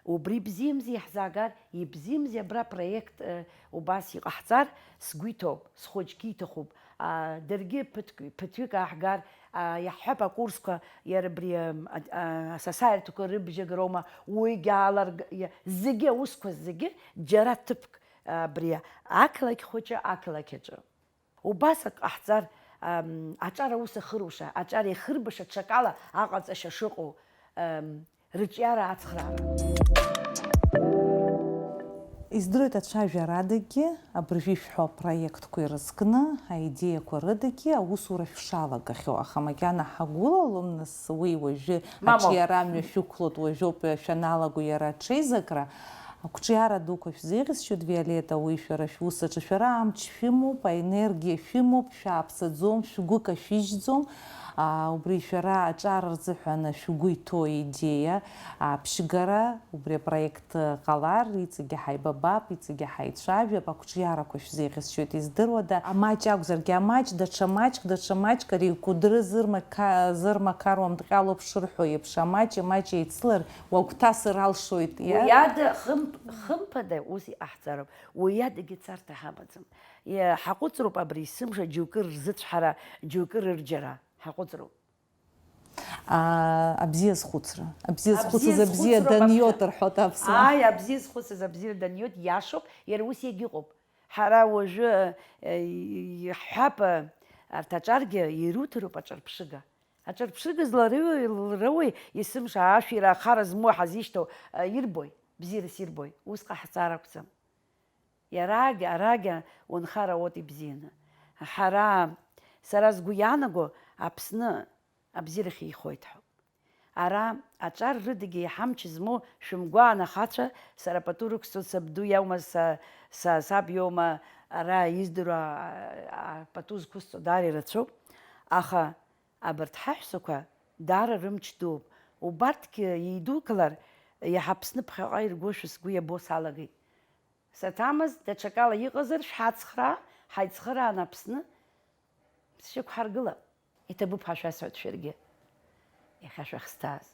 убри бзиамзи иаҳзаагар, ибзиамзи абра апроект, э, убас иҟаҳҵар, сгәы иҭоуп, схәыҷгьы иҭахуп, а, даргьы ԥыҭк-, ԥыҭҩык ааҳгар, а, иаҳҳәап, акурсқәа, иара абри, ам, а, а, асасааирҭақәа рыбжьагароума, уигьы ааларг-, иа-, зегьы аусқәа зегьы џьара ҭыԥк, а, абри ақалақь хәыҷы, ақалақь аҿы. Убас ак ҟаҳҵар, ам, аҿар аус ахыруша, аҿар иахырбаша ҽакала аҟаҵашьа шыҟоу, ам, рыҿиара ацхраара. Издыруеит ацәажәарадагьы, абыржәы ишәҳәо апроектқәа ирызкны, аидеиақәа рыдагьы аусура шәшалагахьоу, аха макьана ҳагәылалом, нас, уи уажәы Мамоу. Аҿиара амҩа шәықәлоит, уажәоуп шәаналаго иара аҽеизакра. Ақәҿиара дуқәа шәзеиӷьасшьоит, Виолетта, уи шәара шәус аҿы шәара амч шәымоуп, аенергиа шәымоуп, шәааԥсаӡом, шәгәы кашәыжьӡом. Убри шәара аҿар рзыҳәан шәгәы иҭоу аидеиа аԥшьгара, убри апроект ҟалар, иҵегьы ҳаибабап, иҵегьы ҳаицәажәап, ақәҿиарақәа шәзеиӷьасшьоит, издыруада? Амаҷ акәзаргьы амаҷ, даҽа маҷк, даҽа маҷк, ари Кәыдры зырмака-, зырмақаруам дҟьалоуп шырҳәо еиԥш, амаҷ, амаҷ еицылар, уагәҭасыр алшоит, иа? Уи ада хымԥ-, хымԥада ус иҟаҳҵароуп, уи адагьы царҭа ҳамаӡам. Иа-, ҳаҟәыҵроуп абри есымша џьоукы рзыцәҳара, џьоукы рырџьара. Ҳаҟәыҵроуп. А, абзиа зхәыцра. Абзиа зхәыцыз абзиа даниот рҳәоит аԥсуаа. Ааи, абзиа зхәыцыз абзиа даниот, иашоуп, иара ус иагьыҟоуп. Ҳара уажәы, э, иаҳҳәап, э, арҭ аҿаргьы ируҭароуп аҿырԥшыга. Аҿырԥшыга зларыу-, лрыуеи есымша ашәира ахара змоу ҳазишьҭоу, э, ирбои? Бзиарас ирбои? Ус ҟаҳҵар акәӡам. Иарагь, арагь унхара уоуп ибзианы. Ҳара, сара сгәы иаанаго, Аԥсны абзиарахь еихоит ҳәа. Ара аҿар рыдагьы иҳамч змоу шәымгәаан, ахацәа, сара пату рықәсҵоит, сабду иаума, са, са, саб иоума, ара издыруа, а, а, пату зқәысҵо даара ирацәоуп. Аха абарҭ ҳаҳәсақәа даара рымч дууп. Убарҭгьы еидукылар, иаҳа Аԥсны ԥхьаҟа иргошәа сгәы иабо салагеит. Саҭамыз, даҽакала иҟазар, шәҳацхраа, ҳаицхырааны Аԥсны сшьақәҳаргылап. Иҭабуп ҳәа шәасҳәоит шәаргьы, иахьа шәахьсҭааз.